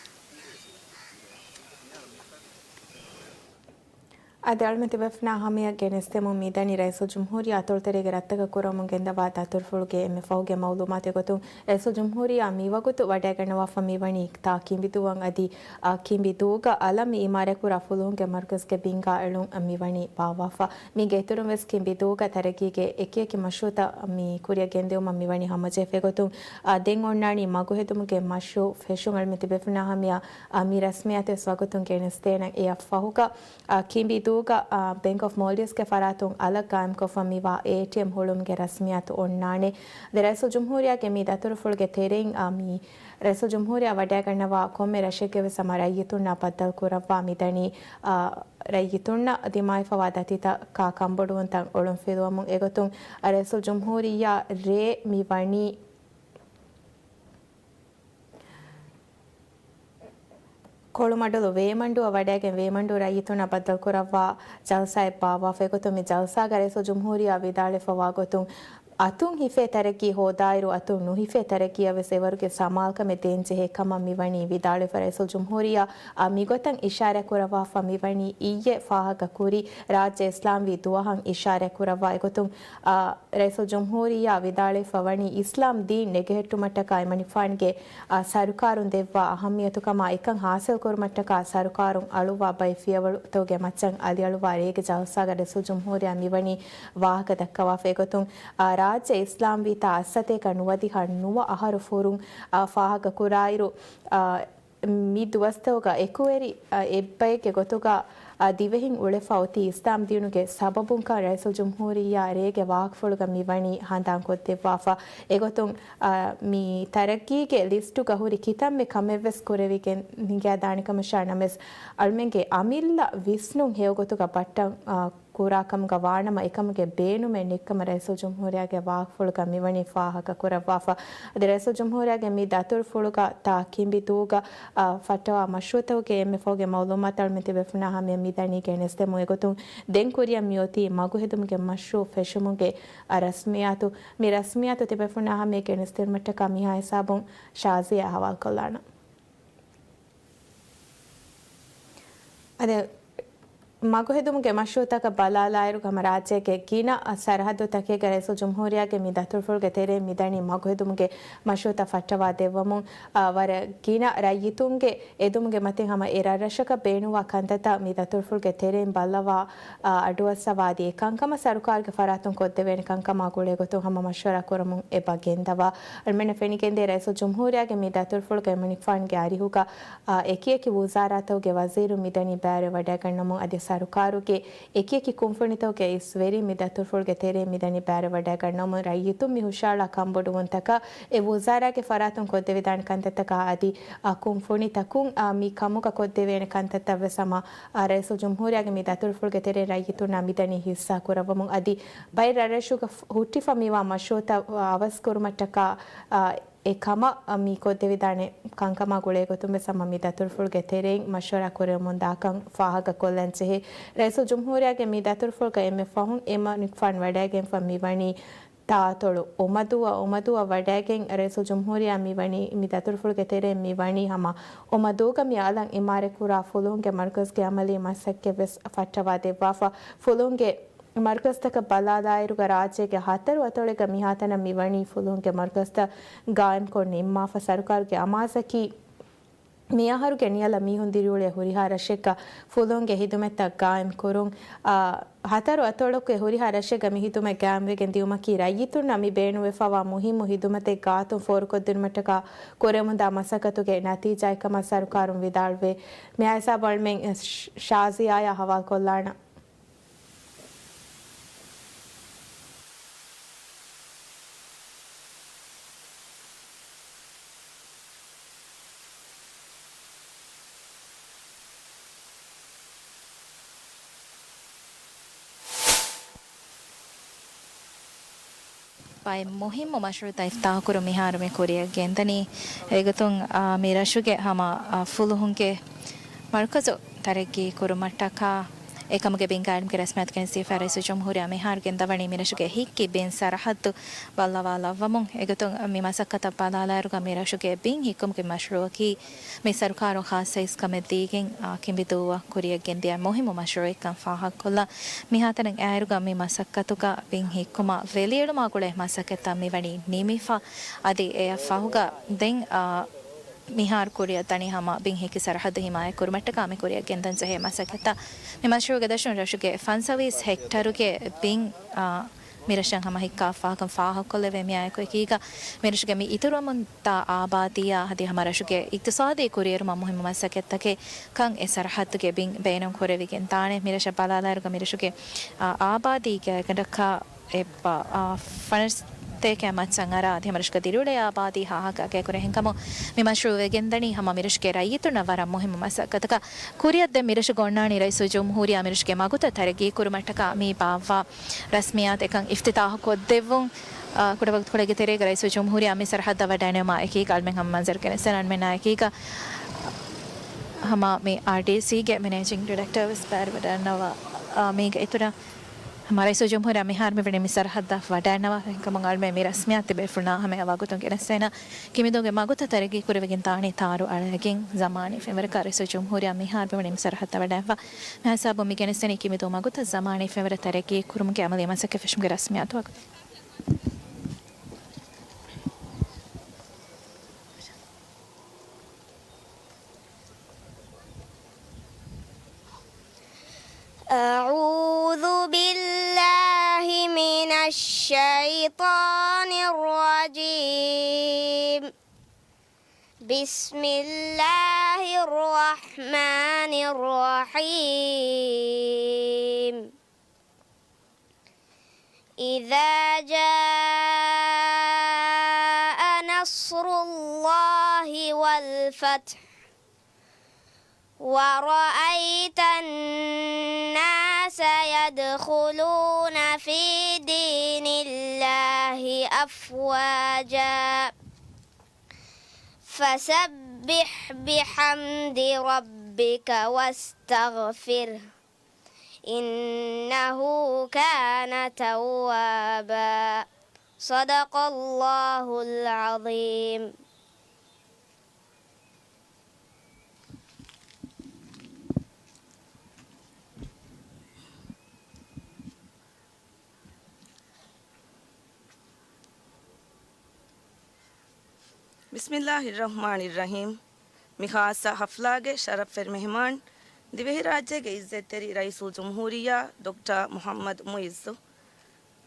އަދި އަޅުމެން ތިބޭފުޅުންނާ ހަމަޔަށް ގެނެސްދެމުން މިދަނީ ރައީސުލްޖުމްހޫރިއްޔާ އަތޮޅުތެރޭގެ ރަށްތަކަށް ކުރަމުން ގެންދަވާ ދަތުރުފުޅުގެ އެންމެ ފަހުގެ މައުލޫމާތު. އެގޮތުން ރައީސުލްޖުމްހޫރިއްޔާ މިވަގުތު ވަޑައިގަންނަވާފަ މިވަނީ ތާ ކިނބިދޫއަށް އަދި، އާ، ކިނބިދޫގަ އަލަށް މި އިމާރާތްކުރާ ފުލުހުންގެ މަރުކަޒުގެ ބިންގާ އެޅުން މިވަނީ ބާއްވާފަ. މީގެ އިތުރުން ވެސް ކިނބިދޫގަ ތަރައްގީގެ އެކިއެކި މަޝްރޫއުތައް މި ކުރިއަށް ގެންދިއުމަށް މިވަނީ ހަމަޖެހިފަ. އެގޮތުން، އާ، ދެން އޮންނާނީ މަގުހެދުމުގެ މަޝްރޫއު ފެށުން. އަޅުމެން ތިބޭފުޅުންނާ ހަމަޔަށް، އާ، މި ރަސްމިއްޔާތު ވެސް ވަގުތުން ގެނެސްދޭނަން. އެއަށް ފަހުގަ، އާ، ކިނބިދޫގަ، އާ، ބޭންކް އޮފް މޯލްޑިވްސްގެ ފަރާތުން އަލަށް ގާއިމްކޮށްފަ މިވާ އޭޓީއެމް ހުޅުމުގެ ރަސްމިއްޔާތު އޮންނާނެ. ދެ ރައީސުލްޖުމްހޫރިއްޔާގެ މި ދަތުރުފުޅުގެ ތެރެއިން، އާ، މި ރައީސުލްޖުމްހޫރިއްޔާ ވަޑައިގަންނަވާ ކޮންމެ ރަށެއްގެ ވެސް ހަމަ ރައްޔިތުންނާ ބައްދަލު ކުރައްވާ މިދަނީ، އާ، ރައްޔިތުންނަށް ދިމާވެފަވާ ދަތިތަކާ ކަންބޮޑުވުންތައް އޮޅުންފިލުވަމުން. އެގޮތުން، އާ، ރައީސުލްޖުމްހޫރިއްޔާ ރޭ މި ވަނީ ކޮޅުމަޑުލު ވޭމަންޑޫއަށް ވަޑައިގެން ވޭމަންޑޫ ރައްޔިތުންނާ ބައްދަލު ކުރައްވާ ޖަލްސާއެއް ބާއްވާފަ. އެގޮތުން މި ޖަލްސާގަ ރައީސުލްޖުމްހޫރިއްޔާ ވިދާޅުވެފަވާ ގޮތުން، އަތުން ހިފޭ ތަރައްގީ ހޯދާއިރު، އަތުން ނުހިފޭ ތަރައްގީއަށް ވެސް އެވަރުގެ ސަމާލުކަމެއް ދޭންޖެހޭ ކަމަށް މިވަނީ ވިދާޅުވެފަ. ރައީސުލްޖުމްހޫރިއްޔާ، އާ، މިގޮތަށް އިޝާރާތް ކުރައްވާފަ މިވަނީ އިއްޔެ ފާހަގަކުރި ރާއްޖެ އިސްލާމްވީ ދުވަހަށް އިޝާރާތް ކުރައްވާ. އެގޮތުން، އާ، ރައީސުލްޖުމްހޫރިއްޔާ ވިދާޅުވެފަ ވަނީ އިސްލާމް ދީން ނެގެހެއްޓުމަށްޓަކާ އެމަނިކުފާނުގެ، އާ، ސަރުކާރުން ދެއްވާ އަހައްމިޔަތުކަމާ އެކަން ހާސިލްކުރުމަށްޓަކާ ސަރުކާރުން އަޅުއްވާ ބައެއް ފިޔަވަޅުތަކުގެ މައްޗަށް އަލިއަޅުވާ ރޭގެ ޖަލްސާގަ ރައީސުލްޖުމްހޫރިއްޔާ މިވަނީ ވާހަކަ ދައްކަވާފަ. އެގޮތުން، އާ، ރާއްޖެ އިސްލާމްވީތާ އައްސަތޭކަ ނުވަދިހަ ނުވަ އަހަރު ފުރުން، އާ، ފާހަގަކުރާއިރު، އާ، މި ދުވަސްތަކުގަ އެކުވެރި، އަ، އެއްބައެއްގެ ގޮތުގަ، އަ، ދިވެހިން އުޅެފަ އޮތީ އިސްލާމް ދީނުގެ ސަބަބުންކަން ރައީސުލްޖުމްހޫރިއްޔާ ރޭގެ ވާހަކަފުޅުގަ މިވަނީ ހަނދާންކޮށްދެއްވާފަ. އެގޮތުން، އަ، މި ތަރައްގީގެ ލިސްޓުގަ ހުރި ކިތަންމެ ކަމެއްވެސް ކުރެވިގެން ނިނގައިދާނެ ކަމަށާ ނަމަވެސް، އަޅުމެންގެ އަމިއްލަ ވިސްނުން ހެޔޮގޮތުގަ ބައްޓަން، އަ، ކުރާކަމުގަ ވާނަމަ، އެކަމުގެ ބޭނުމެއް ނެތްކަމަށް ރައީސުލްޖުމްހޫރިއްޔާގެ ވާހަކަފުޅުގަ މިވަނީ ފާހަގަކުރައްވާފަ. އަދި ރައީސުލްޖުމްހޫރިއްޔާގެ މި ދަތުރުފުޅުގަ ތާ ކިނބިދޫގަ، އާ، ފައްޓަވާ މަޝްރޫއުތަކުގެ އެންމެ ފަހުގެ މައުލޫމާތު އަޅުމެން ތިބޭފުޅުންނާ ހަމަޔަށް މިދަނީ ގެނެސްދެމުން. އެގޮތުން ދެން ކުރިއަށް މިއޮތީ މަގުހެދުމުގެ މަޝްރޫއު ފެށުމުގެ، އާ، ރަސްމިއްޔާތު. މި ރަސްމިއްޔާތު ތިބޭފުޅުންނާ ހަމަޔަށް ގެނެސްދިނުމަށްޓަކާ މިހާ ހިސާބުން ޝާޒިޔާ އަހަވާލުކޮށްލާނަން. އަދި މަގުހެދުމުގެ މަޝްރޫއުތަކަށް ބަލާލާއިރު، ހަމަ ރާއްޖޭގެ ގިނަ ސަރަހައްދުތަކެއްގަ ރައީސުލްޖުމްހޫރިއްޔާގެ މި ދަތުރުފުޅުގެ ތެރެއިން މިދަނީ މަގުހެދުމުގެ މަޝްރޫއުތައް ފައްޓަވާ ދެއްވަމުން، އާ، ވަރަށް ގިނަ ރައްޔިތުންގެ އެދުމުގެ މަތިން ހަމަ އެ ރަށްރަށަކަށް ބޭނުންވާ ކަންތައްތައް މި ދަތުރުފުޅުގެ ތެރެއިން ބައްލަވާ، އާ، އަޑުއައްސަވާ އަދި އެ ކަންކަމަށް ސަރުކާރުގެ ފަރާތުން ކޮށްދެވޭނެ ކަންކަމާ ގުޅޭ ގޮތުން ހަމަ މަޝްވަރާ ކުރަމުން އެބަ ގެންދަވާ. އަޅުމެންނަށް ފެނިގެންދޭ ރައީސުލްޖުމްހޫރިއްޔާގެ މި ދަތުރުފުޅުގެ އެމަނިކުފާނުގެ އަރިހުގަ އާ، އެކިއެކި ވުޒާރާތަކުގެ ވަޒީރުން މިދަނީ ބައިވެރިވަޑައިގަންނަމުން އަދި ސަރުކާރުގެ އެކިއެކި ކުންފުނިތަކުގެ އިސްވެރިން މި ދަތުރުފުޅުގެ ތެރެއިން މިދަނީ ބައިވެރިވަޑައިގަންނަމުން ރައްޔިތުން މި ހުށައަޅާ ކަންބޮޑުވުންތަކަށް އެ ވުޒާރާގެ ފަރާތުން ކޮށްދެވިދާނެ ކަންތައްތަކާ އަދި، އާ، ކުންފުނިތަކުން، އާ، މި ކަމުގަ ކޮށްދެވޭނެ ކަންތައްތައް ވެސް ހަމަ، އާ، ރައީސުލްޖުމްހޫރިއްޔާގެ މި ދަތުރުފުޅުގެ ތެރެއިން ރައްޔިތުންނާ މިދަނީ ހިއްސާ ކުރައްވަމުން އަދި ބައެއް ރަށްރަށުގަ ހުއްޓިފަ މިވާ މަޝްރޫއުތައް އަވަސްކުރުމަށްޓަކާ، އާ، އެ ކަމަށް މި ކޮށްދެވިދާނެ ކަންކަމާ ގުޅޭ ގޮތުން ވެސް ހަމަ މި ދަތުރުފުޅުގެ ތެރެއިން މަޝްވަރާ ކުރެވެމުންދާކަން ފާހަގަކޮށްލަން ޖެހޭ. ރައީސުލްޖުމްހޫރިއްޔާގެ މި ދަތުރުފުޅުގަ އެންމެ ފަހުން އެމަނިކުފާނު ވަޑައިގެންފަ މިވަނީ ތާއަތޮޅު އޮމަދޫއަށް، އޮމަދޫއަށް ވަޑައިގެން ރައީސުލްޖުމްހޫރިއްޔާ މިވަނީ، މި ދަތުރުފުޅުގެ ތެރެއިން މިވަނީ ހަމަ އޮމަދޫގަ މި އަލަށް އިމާރާތްކުރާ ފުލުހުންގެ މަރުކަޒުގެ އަމަލީ މަސައްކަތް ވެސް ފައްޓަވާ ދެއްވާފަ. ފުލުހުންގެ މަރުކަޒުތަކަށް ބަލާލާއިރުގަ ރާއްޖޭގެ ހަތަރު އަތޮޅެއްގަ މިހާތަނަށް މިވަނީ ފުލުހުންގެ މަރުކަޒުތައް ގާއިމްކޮށް ނިންމާފަ. ސަރުކާރުގެ އަމާޒަކީ މިއަހަރުގެ ނިޔަލަށް މީހުން ދިރިއުޅޭ ހުރިހާ ރަށެއްގަ ފުލުހުންގެ ހިދުމަތްތައް ގާއިމްކުރުން. އާ، ހަތަރު އަތޮޅަކުގެ ހުރިހާ ރަށެއްގަ މި ހިދުމަތް ގާއިމްވެގެން ދިއުމަކީ ރައްޔިތުންނަށް މި ބޭނުންވެފަވާ މުހިއްމު ހިދުމަތެއް ގާތުން ފޯރުކޮށްދިނުމަށްޓަކާ ކުރެވެމުންދާ މަސައްކަތުގެ ނަތީޖާއެއްކަމަށް ސަރުކާރުން ވިދާޅުވޭ. މިހާ ހިސާބު އަޅުމެން ޝާޒިޔާއާ ހަވާލުކޮށްލާނަން. ބައެއް މުހިއްމު މަޝްރޫއުތައް އިފްތާޙުކުރުން މިހާރު މި ކުރިއަށް ގެންދަނީ. އެގޮތުން، އާ، މި ރަށުގެ ހަމަ، އާ، ފުލުހުންގެ މަރުކަޒު ތަރައްގީ ކުރުމަށްޓަކާ އެކަމުގެ ބިންގާ އިލްމުގެ ރަސްމިއްޔާތު ގެނެސްދީފައި ރައީސުލްޖުމްހޫރިއްޔާ މިހާރު ގެންދަވަނީ މިރަށުގެ ހިތްކި ބިން ސަރަހައްދު ބައްލަވާލައްވަމުން. އެގޮތުން މި މަސައްކަތަށް ބަލާލާއިރުގަ މިރަށުގެ ބިން ހިއްކުމުގެ މަޝްރޫއަކީ މި ސަރުކާރުން ޚާއްޞަ އިސްކަމެއް ދީގެން، އާ، ކިނބިދޫއަށް ކުރިއަށް ގެންދިޔަ މުހިއްމު މަޝްރޫއެއްކަން ފާހަގަކޮށްލާ. މިހާތަނަށް އާއިރުގަ މި މަސައްކަތުގަ ބިން ހިއްކުމަށް ވެލިއެޅުމާ ގުޅޭ މަސައްކަތްތައް މިވަނީ ނިމިފަ. އަދި އެއަށް ފަހުގަ ދެން، އާ، މިހާރު ކުރިއަށް ދަނީ ހަމަ ބިން ހިއްކި ސަރަހައްދު ހިމާޔަތް ކުރުމަށްޓަކާ މި ކުރިއަށް ގެންދަން ޖެހޭ މަސައްކަތްތައް. މި މަޝްރޫޢުގެ ދަށުން ރަށުގެ ފަންސަވީސް ހެކްޓަރުގެ ބިން، އާ، މިރަށަށް ހަމަ ހިއްކާފާކަން ފާހަގަކޮށްލެވޭ. މިއާއެކު އެކީގަ މިރަށުގެ މި އިތުރުވަމުންތާ އާބާދީއާ އަދި ހަމަ ރަށުގެ އިޤްތިޞާދީ ކުރިއެރުމަށް މުހިއްމު މަސައްކަތްތަކެއް ކަން އެ ސަރަހައްދުގެ ބިން ބޭނުން ކުރެވިގެން ދާނެ. މިރަށަށް ބަލާލާއިރުގަ މިރަށުގެ، އާ، އާބާދީގެ ގަނޑަކަށް އެއްބަ، އާ، ފަނަރަ ސަތޭކައާ މައްޗަށް އަރާ އަދި ހަމަ ރަށުގެ ދިރިއުޅޭ އާބާދީ ހާހަގަ އަގައިގެން ހިނގަމުން މި މަޝްރޫޢު ވެގެންދަނީ ހަމަ މިރަށުގެ ރައްޔިތުންނަށް ވަރަށް މުހިއްމު މަސައްކަތަކަށް. ކުރިއަށް ދެން މިރަށުގަ އޮންނާނީ ރައީސުލްޖުމްހޫރިއްޔާ މިރަށުގެ މަގުތައް ތަރައްގީ ކުރުމަށްޓަކާ މި ބާއްވާ ރަސްމިއްޔާތު އެކަން އިފްތިތާޙު ކޮށްދެއްވުން. އާ، ކުޑަ ވަގުތުކޮޅެއްގެ ތެރޭގަ ރައީސުލްޖުމްހޫރިއްޔާ މި ސަރަހައްދަށް ވަޑައިނެވުމާ އެކީގަ އަޅުމެން ހަމަ މަންޒަރު ގެނެސްދޭނަން. އަޅުމެންނާ އެކީގަ ހަމަ މި އާރްޑީސީގެ މެނޭޖިންގ ޑިރެކްޓަރ ވެސް ބައިވެރިވަޑައިންނަވާ، އާ، މީގެ އިތުރަށް ހަމަ ރައީސުލްޖުމްހޫރިއްޔާ މިހާރު މިވަނީ މި ސަރަހައްދަށް ވަޑައިންނަވާ. އެހެންކަމުން އަޅުމެން މި ރަސްމިއްޔާތު ތިބޭފުޅުންނާ ހަމަޔަށް ވަގުތުން ގެނެސްދޭނަން. ކިނބިދޫގެ މަގުތައް ތަރައްގީ ކުރެވިގެން ދާނީ ތާރު އަޅައިގެން. ޒަމާނީ ފެންވަރަކަށް ރައީސުލްޖުމްހޫރިއްޔާ މިހާރު މިވަނީ މި ސަރަހައްދަށް ވަޑައިންވާ. މިހިސާބުން މި ގެނެސްދެނީ ކިނބިދޫ މަގުތައް ޒަމާނީ ފެންވަރަށް ތަރައްގީ ކުރުމުގެ އަމަލީ މަސައްކަތް ފެށުމުގެ ރަސްމިއްޔާތު ވަގުތު. أعوذ بالله من الشيطان الرجيم. بسم الله الرحمن الرحيم. إذا جاء نصر الله والفتح ورأيت الناس يدخلون في دين الله أفواجا فسبح بحمد ربك واستغفره إنه كان توابا. صدق الله العظيم. ބިސްމިއްލާހިއްރަޙްމާނިއްރަޙީމް. މި ޚާއްޞަ ޙަފްލާގެ ޝަރަފްވެރި މެހެމާން، ދިވެހިރާއްޖޭގެ ޢިއްޒަތްތެރި ރައީސުލްޖުމްހޫރިއްޔާ ޑޮކްޓަރ މުޙައްމަދު މުޢިއްޒު،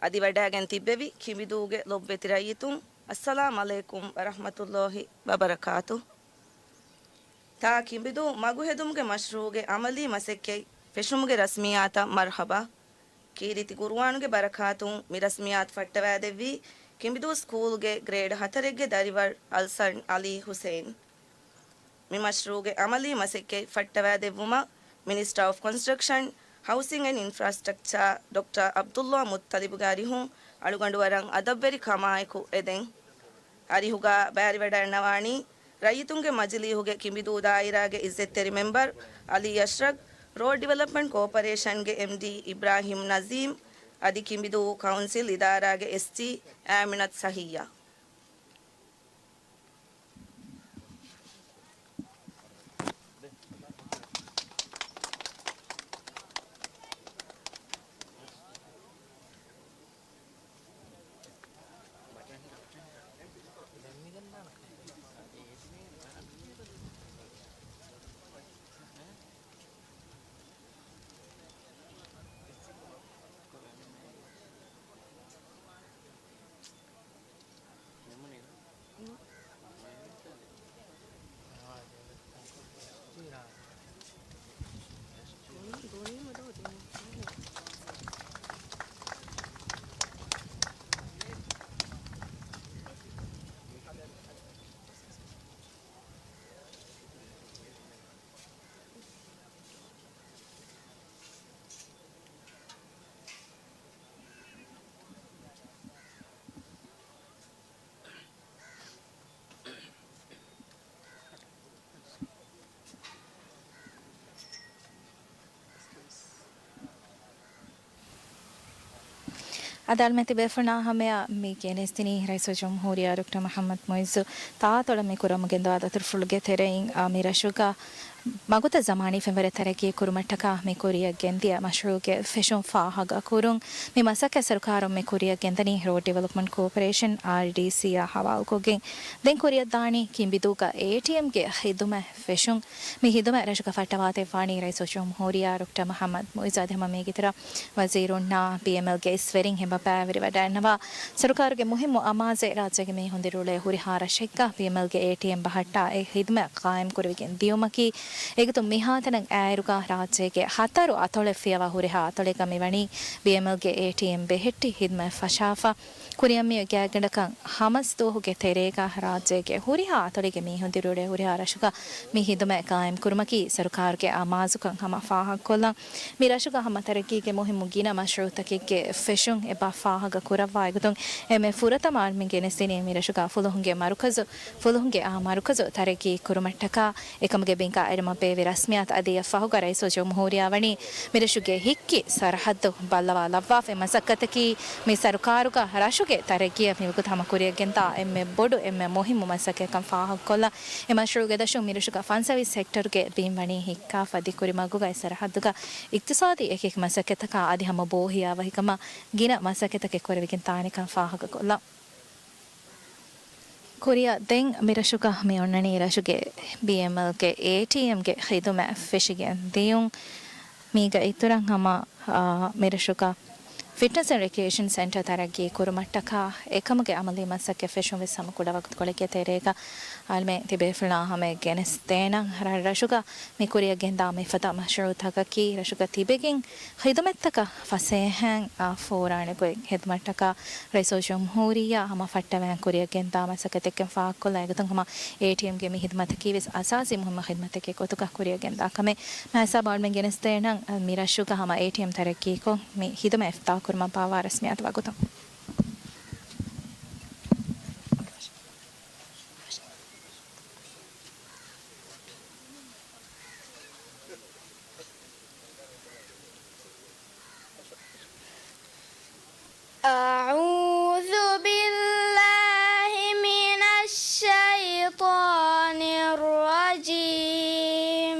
އަދި ވަޑައިގެން ތިއްބެވި ކިނބިދޫގެ ލޮބުވެތި ރައްޔިތުން، އައްސަލާމް ޢަލައިކުމް ވަރަޙްމަތުﷲި ވަބަރަކާތު. ތާ ކިނބިދޫ މަގުހެދުމުގެ މަޝްރޫޢުގެ ޢަމަލީ މަސައްކަތް ފެށުމުގެ ރަސްމިއްޔާތަށް މަރްޙަބާ. ކީރިތި ޤުރުއާނުގެ ބަރަކާތުން މި ރަސްމިއްޔާތު ފައްޓަވައިދެއްވީ ކިނބިދޫ ސްކޫލްގެ ގްރޭޑް ހަތަރެއްގެ ދަރިވަރު އަލްސަން ޢަލީ ޙުސެއިން. މި މަޝްރޫޢުގެ ޢަމަލީ މަސައްކަތް ފައްޓަވައިދެއްވުމަށް މިނިސްޓަރ އޮފް ކޮންސްޓްރަކްޝަން، ހައުސިން އެންޑް އިންފްރާސްޓްރަކްޗާ ޑޮކްޓަރ ޢަބްދުﷲ މުއްޠަލިބުގެ އަރިހުން އަޅުގަނޑު ވަރަށް އަދަބްވެރި ކަމާއެކު އެދެން. އަރިހުގަ ބައިވެރިވަޑައިންނަވާނީ ރައްޔިތުންގެ މަޖިލީހުގެ ކިނބިދޫ ދާއިރާގެ ޢިއްޒަތްތެރި މެމްބަރު ޢަލީ އަޝްރަފް، ރޯޑް ޑިވެލޮޕްމަންޓް ކޯޕަރޭޝަންގެ އެމްޑީ އިބްރާހިމް ނަޒީމް، އަދި ކިނބިދޫ ކައުންސިލް އިދާރާގެ އެސްޖީ އާމިނަތު ޞަހިއްޔާ. އަދި އަޅުމެން ތިބޭފުޅުންނާ ހަމަޔަށް މި ގެނެސްދިނީ ރައީސުލްޖުމްހޫރިއްޔާ ޑޮކްޓަރ މުޙައްމަދު މުޢިއްޒު ތާއަތޮޅަށް މި ކުރަމުން ގެންދަވާ ދަތުރުފުޅުގެ ތެރެއިން، އާ، މި ރަށުގަ މަގުތައް ޒަމާނީ ފެންވަރެއް ތަރައްގީ ކުރުމަށްޓަކާ މި ކުރިއަށް ގެންދިޔަ މަޝްރޫޢުގެ ފެށުން ފާހަގަ ކުރުން. މި މަސައްކަތް ސަރުކާރުން މި ކުރިއަށް ގެންދަނީ ރޯޑް ޑިވެލޮޕްމަންޓް ކޯޕަރޭޝަން، އާރްޑީސީ، އާ ހަވާލުކޮށްގެން. ދެން ކުރިއަށްދާނީ ކިނބިދޫގަ އޭޓީއެމްގެ ޚިދުމަތް ފެށުން. މި ޚިދުމަތް ރަށުގަ ފައްޓަވާދެއްވާނީ ރައީސުލްޖުމްހޫރިއްޔާ ޑޮކްޓަރ މުޙައްމަދު މުޢިއްޒު އަދި ހަމަ މީގެ އިތުރަށް ވަޒީރުންނާ ބީއެމްއެލްގެ އިސްވެރިން ހިމަބައިވެރިވަޑައިގަންނަވާ. ސަރުކާރުގެ މުހިއްމު އަމާޒެއް ރާއްޖޭގެ މީހުން ދިރިއުޅޭ ހުރިހާ ރަށެއްގަ ބީއެމްއެލްގެ އޭޓީއެމް ބަހައްޓާ އެ ޚިދުމަތް ޤާއިމް ކުރެވިގެން ދިޔުމަކީ، އެގޮތުން މިހާތަނަށް އައިއިރުގަ ރާއްޖޭގެ ހަތަރު އަތޮޅެއް ފިޔަވާ ހުރިހާ އަތޮޅެއްގަ މިވަނީ ބީއެމްއެލްގެ އޭޓީއެމް ބެހެއްޓި ޚިދުމަތް ފަށާފަ. ކުރިއަށް މިއޮތް ގާތްގަނޑަކަށް ހަމަސް ދުވަހުގެ ތެރޭގަ ރާއްޖޭގެ ހުރިހާ އަތޮޅެއްގެ މީހުން ދިރިއުޅޭ ހުރިހާ ރަށުގަ މި ޚިދުމަތް ޤާއިމް ކުރުމަކީ ސަރުކާރުގެ އަމާޒުކަން ހަމަ ފާހަގަކޮށްލަން. މި ރަށުގަ ހަމަ ތަރައްގީގެ މުހިއްމު ގިނަ މަޝްރޫޢުތަކެއްގެ ފެށުން އެބަ ފާހަގަ ކުރައްވާ އެގޮތުން އެންމެ ފުރަތަމަ އަޅުމެން ގެނެސްދިނީ މި ރަށުގަ ފުލުހުންގެ މަރުކަޒު، ފުލުހުންގެ އާ މަރުކަޒު ތަރައްގީ ކުރުމަށްޓަކާ އެކަމުގެ ބިންގާ އެޅުމަށް ބޭއްވި ރަސްމިއްޔާތު އަދި އެއަށްފަހުގަ ރައީސުލްޖުމްހޫރިއްޔާ ވަނީ މިރަށުގެ ހިއްކި ސަރަހައްދު ބައްލަވާލައްވާފައި މަސައްކަތަކީ މި ސަރުކާރުގަ ރަށުގެ ތަރައްގީއަށް މިވަގުތު ހަމަ ކުރިއަށްގެންދާ އެންމެ ބޮޑު އެންމެ މުހިއްމު މަސައްކަތްކަން ފާހަގަކޮށްލަން. އެ މަޝްރޫޢުގެ ދަށުން މިރަށުގަ ފަންސަވީސް ހެކްޓަރުގެ ބިން ވަނީ ހިއްކާފަ އަދި ކުރިމަގުގައި ސަރަހައްދުގަ އިޤްތިޞާދީ އެކިއެކި މަސައްކަތްތަކާ އަދި ހަމަ ބޯހިޔާވަހިކަމާ ގިނަ މަސައްކަތްތަކެއް ކުރެވިގެން ދާނެކަން ފާހަގަކޮށްލަން. ކުރިއަށް ދެން މިރަށުގަ މި އޮންނަނީ ރަށުގެ ބީއެމްއެލްގެ އޭޓީއެމްގެ ޚިދުމަތް ފެށިގެން ދިޔުން. މީގަ އިތުރަށް ހަމަ، އާ، މިރަށުގަ ފިޓްނަސް އެންޑް ރެކްރިއޭޝަން ސެންޓަރ ތަރައްގީ ކުރުމަށްޓަކާ އެކަމުގެ އަމަލީ މަސައްކަތް ފެށުން ވެސް ހަމަ ކުޑަ ވަގުތުކޮޅެއްގެ ތެރޭގަ އަޅުމެން ތިބޭފުޅުންނާ ހަމަޔަށް ގެނެސްދޭނަން. ރަށްރަށުގަ މި ކުރިއަށް ގެންދާ މިފަދަ މަޝްރޫޢުތަކަކީ ރަށުގަ ތިބެގެން ޚިދުމަތްތަކަށް ފަސޭހައިން، އާ، ފޯރާނެ ގޮތް ހެދުމަށްޓަކާ ރައީސުލްޖުމްހޫރިއްޔާ ހަމަ ފައްޓަވައި ކުރިއަށް ގެންދާ މަސައްކަތެއްގެ ފާހަގަކޮށްލާ އެގޮތުން ހަމަ އޭޓީއެމްގެ މި ޚިދުމަތަކީ ވެސް އަސާސީ މުހިއްމު ޚިދުމަތެއްގެ ގޮތުގަ ކުރިއަށް ގެންދާ ކަމެއް. މާސާ ބާޅުމެން ގެނެސްދޭނަން މި ރަށުގަ ހަމަ އޭޓީއެމް ތަރައްގީކޮށް މި ޚިދުމަތް އިފްތާހުކުރުމަށް ބާއްވާ ރަސްމިއްޔާތު ވަގުތު. أعوذ بالله من الشيطان الرجيم.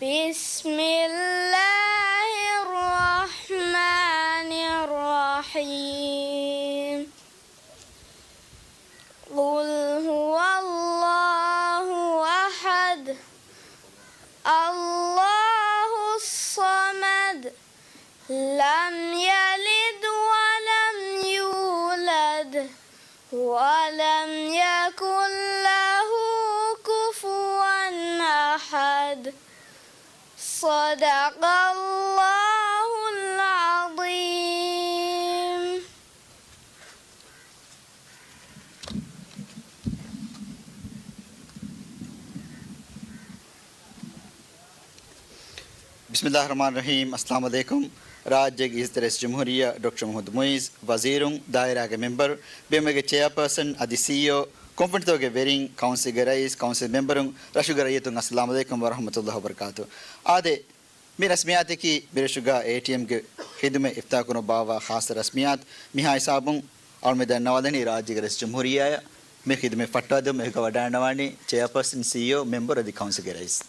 بسم الله الرحمن الرحيم. قل هو الله أحد. الله الصمد. لم يلد ولم يولد. ولم يكن له كفوا أحد. صدق الله العظيم. ބިސްމިއްލާހި ރަޙްމާނި ރަޙީމް. އައްސަލާމު ޢަލައިކުމް. ރާއްޖޭގެ އިއްޒަތްތެރި ރައީސުލްޖުމްހޫރިއްޔާ ޑޮކްޓަރ މުޙައްމަދު މުޢިއްޒު، ވަޒީރުން، ދާއިރާގެ މެމްބަރު، ބިމެގެ ޗެއާޕާސަން އަދި ސީއީއޯ، ކޮންފަރެންސްގެ ވެރިން، ކައުންސިލްގެ ރައީސް، ކައުންސިލް މެމްބަރުން، ރަށުގެ ރައްޔިތުން އައްސަލާމު ޢަލައިކުމް ވަރަޙްމަތުﷲި ވަބަރަކާތު. އާދެ، މި ރަސްމިއްޔާތަކީ މިރަށުގަ އޭޓީއެމްގެ ޚިދުމަތް އިފްތާޙުކުރުމަށް ބާއްވާ ޚާއްޞަ ރަސްމިއްޔާތު. މިހާ ހިސާބުން އަޅުމެން ދަންނަވާލަނީ ރާއްޖޭގެ ރައީސުލްޖުމްހޫރިއްޔާއަށް މި ޚިދުމަތް ފައްޓާދެމުން އެކަމަށް ވަޑައިގަންނަވާނީ ޗެއާޕާސަން، ސީއީއޯ، މެމްބަރު އަދި ކައުންސިލްގެ ރައީސް.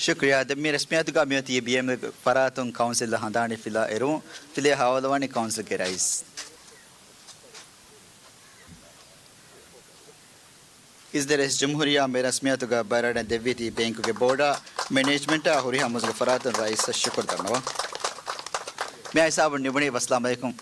ޝުކުރިއްޔާ. ދެން މި ރަސްމިއްޔާތުގަ މިއޮތީ ބީއެމްއެމްގެ ފަރާތުން ކައުންސިލަށް ހަނދާނީ ފިލާ އެރުވުން. ފިލާ ހަވާލުވަނީ ކައުންސިލްގެ ރައީސް. އިސް ދެ ރައީސް ޖުމްހޫރިއްޔާ މި ރަސްމިއްޔާތުގަ ބައިވެރިވެގެން ދެއްވީތީ ބޭންކުގެ ބޯޑާ، މެނޭޖްމަންޓާ ހުރިހާ މުވައްޒަފުންގެ ފަރާތުން ރައީސަށް ޝުކުރު ދަންނަވަން. މި ހިސާބުން ނިމުނީ. ވައްސަލާމް އަލައިކުމް.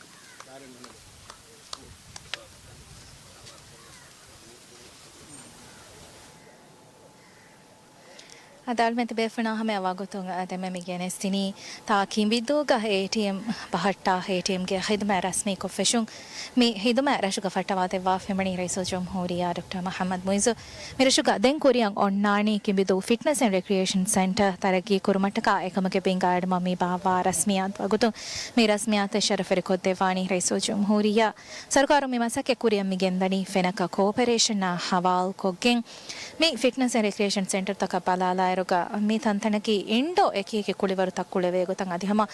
އަދި އަޅުމެން ތިބޭފުޅުންނާ ހަމަޔަށް ވަގުތުން ދެމެ މި ގެނެސްދިނީ ތާ ކިނބިދޫގަ އޭޓީއެމް ބަހައްޓާ އޭޓީއެމްގެ ޚިދުމަތް ރަސްމީކޮށްފެށުން. މި ޚިދުމަތް ރަށުގަ ފައްޓަވާދެއްވާފައިވަނީ ރައީސުލްޖުމްހޫރިއްޔާ ޑޮކްޓަރ މުޙައްމަދު މުޢިއްޒު. މި ރަށުގަ ދެން ކުރިއަށް އޮންނާނީ ކިނބިދޫ ފިޓްނަސް އެންޑް ރެކްރިއޭޝަން ސެންޓަރ ތަރައްގީ ކުރުމަށްޓަކާ އެކަމުގެ ބިންގާ އެޅުމަށް މި ބާއްވާ ރަސްމިއްޔާތު ވަގުތުން. މި ރަސްމިއްޔާތަށް ޝަރަފުވެރިކޮށްދެއްވާނީ ރައީސުލްޖުމްހޫރިއްޔާ. ސަރުކާރުން މި މަސައްކަތް ކުރިއަށް މި ގެންދަނީ ފެނަކަ ކޯޕަރޭޝަނާ ހަވާލުކޮށްގެން. މި ފިޓްނަސް އެންޑް ރެކްރިއޭޝަން ސެންޓަރުތަކަށް ބަލާލާއިރުގަ މި ތަންތަނަކީ އިންޑޯ އެކިއެކި ކުޅިވަރުތައް ކުޅެވޭ ގޮތަށް އަދި ހަމަ،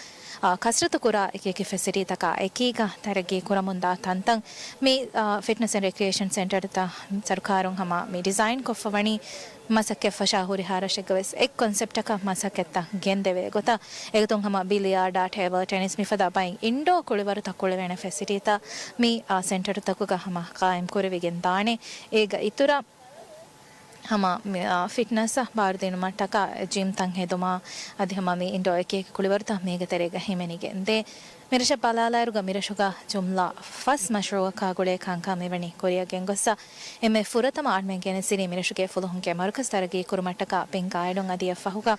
އާ، ކަސްރަތު ކުރާ އެކިއެކި ފެސިލިޓީތަކާ އެކީގަ ތަރައްގީ ކުރަމުންދާ ތަންތަން. މި، އާ، ފިޓްނަސް އެންޑް ރެކްރިއޭޝަން ސެންޓަރުތައް ސަރުކާރުން ހަމަ މި ޑިޒައިން ކޮށްފަވަނީ މަސައްކަތް ފަށާ ހުރިހާ ރަށެއްގަވެސް އެއް ކޮންސެޕްޓަކަށް މަސައްކަތްތައް ގެންދެވޭ ގޮތަށް. އެގޮތުން ހަމަ ބިލިޔާޑާ، ޓޭބަލް ޓެނިސް މިފަދަ ބައެއް އިންޑޯ ކުޅިވަރުތައް ކުޅެވޭނެ ފެސިލިޓީތައް މި، އާ، ސެންޓަރުތަކުގަ ހަމަ ޤާއިމް ކުރެވިގެން ދާނެ. އޭގަ އިތުރަށް ހަމަ މި، އާ، ފިޓްނަސްއަށް ބާރުދިނުމަށްޓަކާ ޖިމްތައް ހެދުމާ އަދި ހަމަ މި އިންޑޯ އެކިއެކި ކުޅިވަރުތައް މީގެ ތެރޭގަ ހިމެނިގެން ދޭ. މިރަށަށް ބަލާލާއިރުގަ މިރަށުގަ ޖުމްލަ ފަސް މަޝްރޫއަކާ ގުޅޭ ކަންކަން މިވަނީ ކުރިއަށް ގެންގޮއްސަ. އެންމެ ފުރަތަމަ އަޅުމެން ގެނެސްދިނީ މިރަށުގެ ފުލުހުންގެ މަރުކަޒު ތަރައްގީ ކުރުމަށްޓަކާ ބިންގާ އެޅުން އަދި އެއަށްފަހުގަ،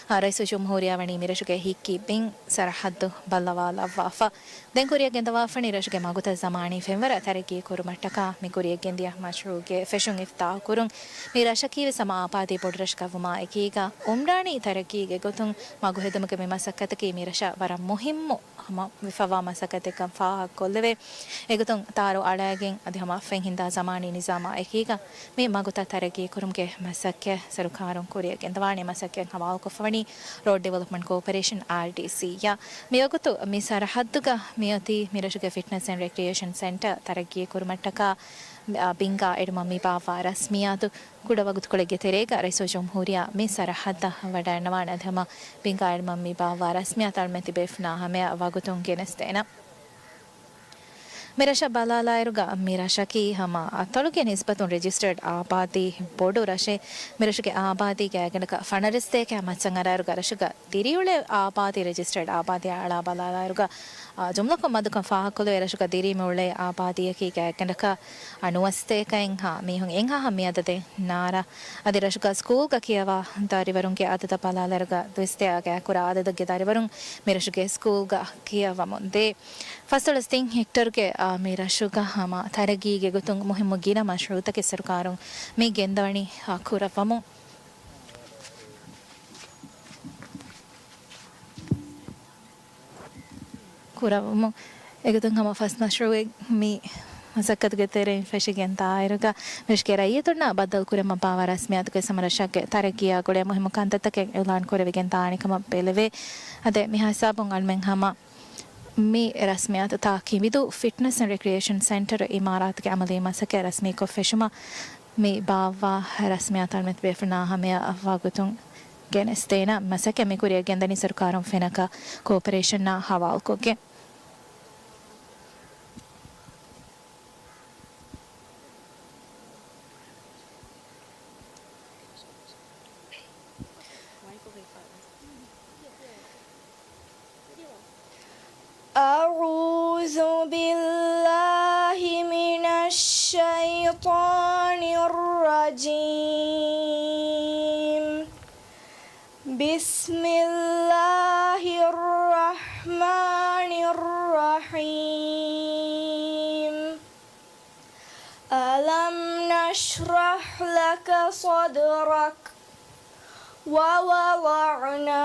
އާ، ރައީސުލްޖުމްހޫރިއްޔާ ވަނީ މިރަށުގެ ހިތްކި ބިން ސަރަހައްދު ބައްލަވާލައްވާފަ. ދެން ކުރިއަށް ގެންދަވާފަނީ ރަށުގެ މަގުތައް ޒަމާނީ ފެންވަރަށް ތަރައްގީ ކުރުމަށްޓަކާ މި ކުރިއަށް ގެންދިޔަ މަޝްރޫޢުގެ ފެށުން އިފްތިތާޙު ކުރުން. މި ރަށަކީވެސް ހަމަ އާބާދީ ބޮޑު ރަށަކަށްވުމާ އެކީގަ އުމްރާނީ ތަރައްގީގެ ގޮތުން މަގު ހެދުމުގެ މި މަސައްކަތަކީ މި ރަށަށް ވަރަށް މުހިއްމު ހަމަ ވެފަވާ މަސައްކަތެއްކަން ފާހަގަކޮށްލެވޭ. އެގޮތުން ތާރު އަޅައިގެން އަދި ހަމަ ފެން ހިންދާ ޒަމާނީ ނިޒާމާ އެކީގަ މި މަގުތައް ތަރައްގީ ކުރުމުގެ މަސައްކަތް ސަރުކާރުން ކުރިއަށް ގެންދަވާނީ. މަސައްކަތް ހަވާލުކޮށްފަވަނީ ރޯޑް ޑިވެލޮޕްމަންޓް ކޯޕަރޭޝަން، އާރްޑީސީ، އަށް. މިވަގުތު މި ސަރަހައްދުގަ މިއޮތީ މިރަށުގެ ފިޓްނަސް އެންޑް ރެކްރިއޭޝަން ސެންޓަރ ތަރައްގީ ކުރުމަށްޓަކާ، އާ، ބިންގާ އެޅުމަށް މި ބާއްވާ ރަސްމިއްޔާތު. ކުޑަ ވަގުތުކޮޅެއްގެ ތެރޭގަ ރައީސުލްޖުމްހޫރިއްޔާ މި ސަރަހައްދަށް ވަޑައިގަންނަވާނެ އަދި ހަމަ ބިންގާ އެޅުމަށް މި ބާއްވާ ރަސްމިއްޔާތައް އަޅުމެން ތިބޭފުޅުންނާ ހަމަޔަށް ވަގުތުން ގެނެސްދޭނަން. މި ރަށަށް ބަލާލާއިރުގަ މި ރަށަކީ ހަމަ އަތޮޅުގެ ނިސްބަތުން ރެޖިސްޓަރޑް އާބާދީ ބޮޑު ރަށެއް. މި ރަށުގެ އާބާދީގެ އަގެއްގަ ފަނަރަ ސަތޭކައާ މައްޗަށް އަރާއިރުގަ ރަށުގަ ދިރިއުޅޭ އާބާދީ ރެޖިސްޓަރޑް އާބާދީއާ އަޅާ ބަލާލާއިރުގަ، އާ، ޖުމްލަކޮށް މަދުކަން ފާހަގަކޮށްލެވޭ. ރަށުގަ ދިރިއުޅޭ އާބާދީއަކީ ގާތްގަނޑަކަށް، އާ، ނުވަސަތޭކައެއްހާ މީހުން އެއްހާހާ މިއަދަދެއް ނާރާ. އަދި ރަށުގަ ސްކޫލްގަ ކިޔަވާ ދަރިވަރުންގެ އަދަދަށް ބަލާލާއިރުގަ ދުވަސަތޭކައާ ގާތްކުރާ އަދަދެއްގެ ދަރިވަރުން މި ރަށުގެ ސްކޫލްގަ ކިޔަވަމުންދޭ. ފަސްދޮޅަސް ތިން ހެކްޓަރުގެ، އާ، މި ރަށުގަ ހަމަ ތަރައްގީގެ ގޮތުން މުހިއްމު ގިނަ މަޝްރޫޢުތަކެއް ސަރުކާރުން މި ގެންދަވަނީ، އާ، ކުރައްވަމުން. ކުރައްވަމުން. އެގޮތުން ހަމަ ފަސް މަޝްރޫޢެއް މި މަސައްކަތުގެ ތެރެއިން ފެށިގެން ދާއިރުގަ މިރަށުގެ ރައްޔިތުންނާ ބައްދަލުކުރެއްވުމަށް ބާއްވާ ރަސްމިއްޔާތުގެ ހަމަ ރަށުގެ ތަރައްގީއާ ގުޅޭ މުހިއްމު ކަންތައްތަކެއް އިޢުލާން ކުރެވިގެން ދާނެ ކަމަށް ބެލެވޭ. އަދި މިހާ ހިސާބުން އަޅުމެން ހަމަ މި ރަސްމިއްޔާތު ތާ ކިނބިދޫ ފިޓްނަސް އެންޑް ރެކްރިއޭޝަން ސެންޓަރު އިމާރާތުގެ އަމަލީ މަސައްކަތް ރަސްމީކޮށް ފެށުމަށް މި ބާއްވާ ރަސްމިއްޔާތައް އަޅުމެން ތިބޭފުޅުންނާ ހަމަޔަށް ވަގުތުން ގެނެސްދޭނަން. މަސައްކަތް މި ކުރިއަށް ގެންދަނީ ސަރުކާރުން ފެނަކަ ކޯޕަރޭޝަނާ ހަވާލުކޮށްގެން. أعوذ بالله من الشيطان الرجيم. بسم الله الرحمن الرحيم. ألم نشرح لك صدرك ووضعنا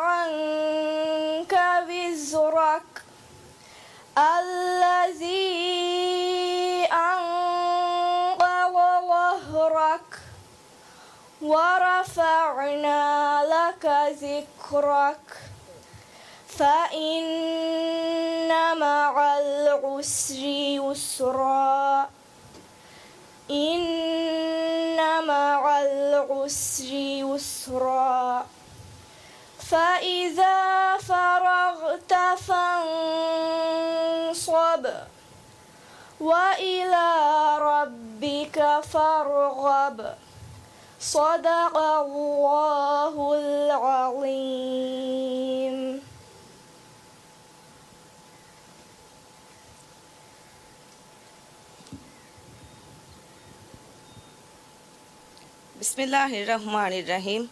عنك وزرك الذي أنقض ظهرك ورفعنا لك ذكرك فإن مع العسر يسرا. إن مع العسر يسرا. فإذا فرغت فانصب، وإلى ربك فارغب. صدق الله العظيم. ބިސްމިއްލާހިއްރަޙްމާނިއްރަޙީމް.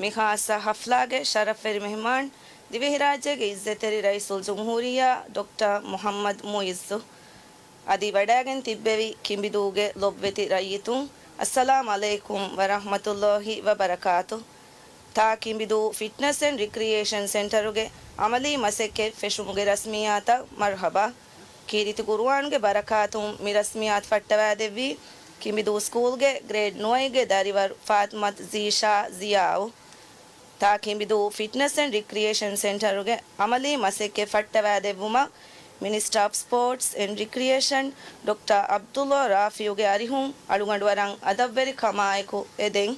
މި ޚާއްޞަ ޙަފްލާގެ ޝަރަފްވެރި މެހެމާން، ދިވެހިރާއްޖޭގެ އިއްޒަތްތެރި ރައީސުލްޖުމްހޫރިއްޔާ ޑޮކްޓަރ މުޙައްމަދު މުޢިއްޒު. އަދި ވަޑައިގެން ތިއްބެވި ކިނބިދޫގެ ލޮބުވެތި ރައްޔިތުން، އައްސަލާމް ޢަލައިކުމް ވަރަޙްމަތުﷲި ވަބަރަކާތު. ތާ ކިނބިދޫ ފިޓްނަސް އެންޑް ރިކްރިއޭޝަން ސެންޓަރުގެ ޢަމަލީ މަސައްކަތް ފެށުމުގެ ރަސްމިއްޔާތަށް މަރުޙަބާ. ކީރިތި ޤުރުއާންގެ ބަރަކާތުން މި ރަސްމިއްޔާތު ފައްޓަވާދެއްވީ ކިނބިދޫ ސްކޫލްގެ ގްރޭޑް ނުވައެއްގެ ދަރިވަރު ފާތިމަތު ޒީޝާ ޒިޔާއު. ތާ ކިނބިދޫ ފިޓްނަސް އެންޑް ރިކްރިއޭޝަން ސެންޓަރުގެ ޢަމަލީ މަސައްކަތް ފައްޓަވާދެއްވުމަށް މިނިސްޓަރ އޮފް ސްޕޯޓްސް އެންޑް ރިކްރިއޭޝަން ޑޮކްޓަރ ޢަބްދުﷲ ރާފިޢުގެ އަރިހުން އަޅުގަނޑު ވަރަށް އަދަބުވެރިކަމާއެކު އެދެން.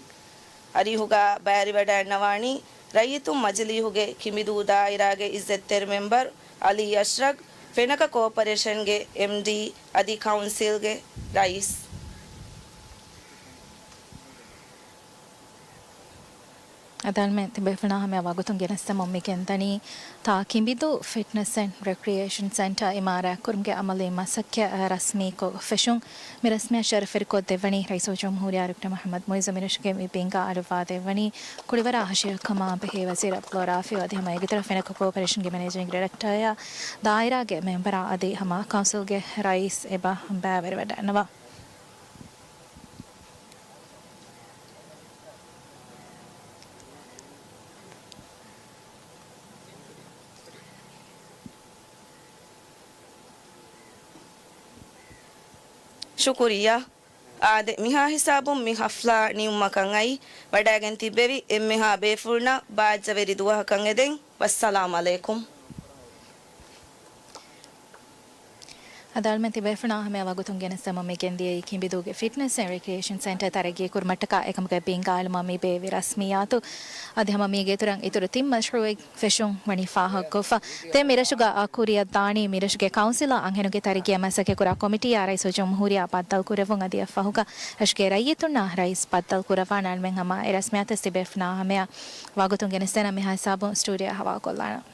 އަރިހުގަ ބައިވެރިވަޑައިގަންނަވާނީ ރައްޔިތުން މަޖިލީހުގެ ކިނބިދޫ ދާއިރާގެ އިއްޒަތްތެރި މެމްބަރު ޢަލީ އަޝްރަފް، ފެނަކަ ކޯޕަރޭޝަންގެ އެމްޑީ އަދި ކައުންސިލްގެ ރައީސް. އަދި އަޅުމެން ތިބޭފުޅުންނާ ހަމަޔަށް ވަގުތުން ގެނެސްދެމުން މި ގެންދަނީ ތާ ކިނބިދޫ ފިޓްނަސް އެންޑް ރެކްރިއޭޝަން ސެންޓަރ އިމާރާތްކުރުމުގެ އަމަލީ މަސައްކަތް ރަސްމީކޮށް ފެށުން. މި ރަސްމިއްޔާ ޝަރަފްވެރިކޮށްދެއްވަނީ ރައީސުލްޖުމްހޫރިއްޔާ ޑޮކްޓަރ މުޙައްމަދު މުޢިއްޒު. މިރަށުގެ މި ބިންގާ އަޅުއްވާދެއްވަނީ ކުޅިވަރާ ހަށިގަނޑު ކަމާ ބެހޭ ވަޒީރު ޢަބްދުﷲ ރާފިޢު އަދި ހަމަ އޭގެތެރެއަށް ފެނަކަ ކޯޕަރޭޝަންގެ މެނޭޖިންގް ޑިރެކްޓަރ އެއާ ދާއިރާގެ މެމްބަރާ އަދި ހަމަ ކައުންސިލްގެ ރައީސް އެބަ ބައިވެރިވަޑައިގަންނަވާ. ޝުކުރިއްޔާ. އާދެ، މިހާ ހިސާބުން މި ޙަފްލާ ނިމުމަކަށް އައި ވަޑައިގެން ތިއްބެވި އެންމެހާ ބޭފުޅުންނަށް ބާއްޖަވެރި ދުވަހަކަށް އެދެން. ވައްސަލާމް ޢަލައިކުމް. އަދި އަޅުމެން ތިބޭފުޅުންނާ ހަމަޔަށް ވަގުތުން ގެނެސްދެމުން މި ގެންދިޔައީ ކިނބިދޫގެ ފިޓްނަސް އެންޑް ރެކްރިއޭޝަން ސެންޓަރ ތަރައްގީ ކުރުމަށްޓަކާ އެކަމުގެ ބިންގާ އެޅުމަށް މި ބޭއްވި ރަސްމިއްޔާތު. އަދި ހަމަ މީގެ އިތުރަށް އިތުރު ތިން މަޝްރޫޢެއް ފެށުން ވަނީ ފާހަގަކޮށްފަ. ދެން މިރަށުގަ އާ ކުރިއަށް ދާނީ މިރަށުގެ ކައުންސިލާ އަންހެނުންގެ ތަރައްގީއާ މަސައްކަތްކުރާ ކޮމިޓީއާ ރައީސުލްޖުމްހޫރިއްޔާ ބައްދަލުކުރެއްވުން އަދި އެއަށްފަހުގަ ރަށުގެ ރައްޔިތުންނާ ރައީސް ބައްދަލު ކުރައްވާނެ. އަޅުމެން ހަމަ އެ ރަސްމިއްޔާތަށް ތިބޭފުޅުންނާ ހަމަޔަށް ވަގުތުން ގެނެސްދޭނަން. މިހާ ހިސާބުން ސްޓޫޑިއޯއަށް ހަވާލުކޮށްލާނަން.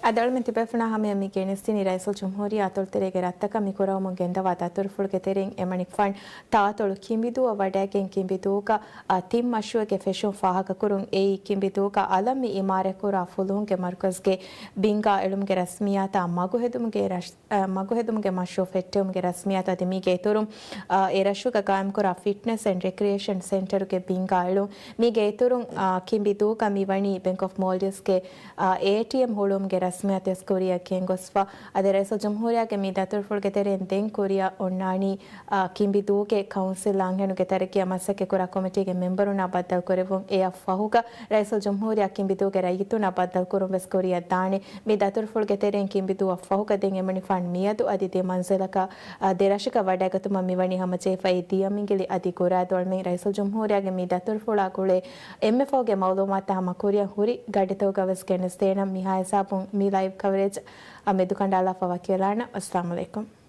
އަދި އަޅުމެން ތިބޭފުޅުންނާ ހަމަޔަށް މި ގެނެސްދިނީ ރައީސުލްޖުމްހޫރިއްޔާ އަތޮޅުތެރޭގެ ރަށްތަކަށް މި ކުރައްވަމުން ގެންދަވާ ދަތުރުފުޅުގެ ތެރެއިން އެމަނިކުފާނު ތާއަތޮޅު ކިނބިދޫއަށް ވަޑައިގެން ކިނބިދޫގަ އާ، ތިން މަޝްރޫޢެއްގެ ފެށުން ފާހަގަކުރުން. އެއީ ކިނބިދޫގަ އަލަށް މި އިމާރާތްކުރާ ފުލުހުންގެ މަރުކަޒުގެ ބިންގާ އެޅުމުގެ ރަސްމިއްޔާތާ މަގުހެދުމުގެ ރަސް-، އަ، މަގުހެދުމުގެ މަޝްރޫޢު ފެއްޓެވުމުގެ ރަސްމިއްޔާތު. އަދި މީގެ އިތުރުން، އަ، އެ ރަށުގަ ގާއިމްކުރާ ފިޓްނަސް އެންޑް ރެކްރިއޭޝަން ސެންޓަރުގެ ބިންގާ އެޅުން. މީގެ އިތުރުން، އަ، ކިނބިދޫގަ މި ވަނީ ބެންކް އޮފް މޯލްޑިވްސްގެ، އަ، އޭޓީއެމް ހުޅުވުމުގެ ރަސްމިއްޔާތުވެސް ކުރިއަށް ގެންގޮސްފަ. އަދި ރައީސުލްޖުމްހޫރިއްޔާގެ މި ދަތުރުފުޅުގެ ތެރެއިން ދެން ކުރިއަށް އޮންނާނީ، އާ، ކިނބިދޫގެ ކައުންސިލް އަންހެނުންގެ ތަރައްގީއާ މަސައްކަތްކުރާ ކޮމިޓީގެ މެމްބަރުންނާ ބައްދަލުކުރެއްވުން. އެއަށްފަހުގަ ރައީސުލްޖުމްހޫރިއްޔާ ކިނބިދޫގެ ރައްޔިތުންނާ ބައްދަލުކުރުން ވެސް ކުރިއަށް ދާނެ. މި ދަތުރުފުޅުގެ ތެރެއިން ކިނބިދޫއަށްފަހުގަ ދެން އެމަނިކުފާނު މިއަދު އަދި ދެ މަންޒިލަކަށް، އާ، ދެ ރަށަކަށް ވަޑައިގަތުމަށް މިވަނީ ހަމަޖެހިފައި ދިޔަ މިނގިލި އަދި ގުރާދޫ. އަޅުމެން ރައީސުލްޖުމްހޫރިއްޔާގެ މި ދަތުރުފުޅާ ގުޅޭ އެންމެ ފަހުގެ މައުލޫމާތުތައް ހަމަ ކުރިއަށް ހުރި ގަޑިތަކުގަ ވެސް ގެނެސްދޭނަން. މިހާ ހިސާބުން މި ލައިވް ކަވަރޭޖް އަ، މެދުކަނޑާލާފަ ވަކިވެލާނަން. އައްސަލާމް ޢަލައިކުމް.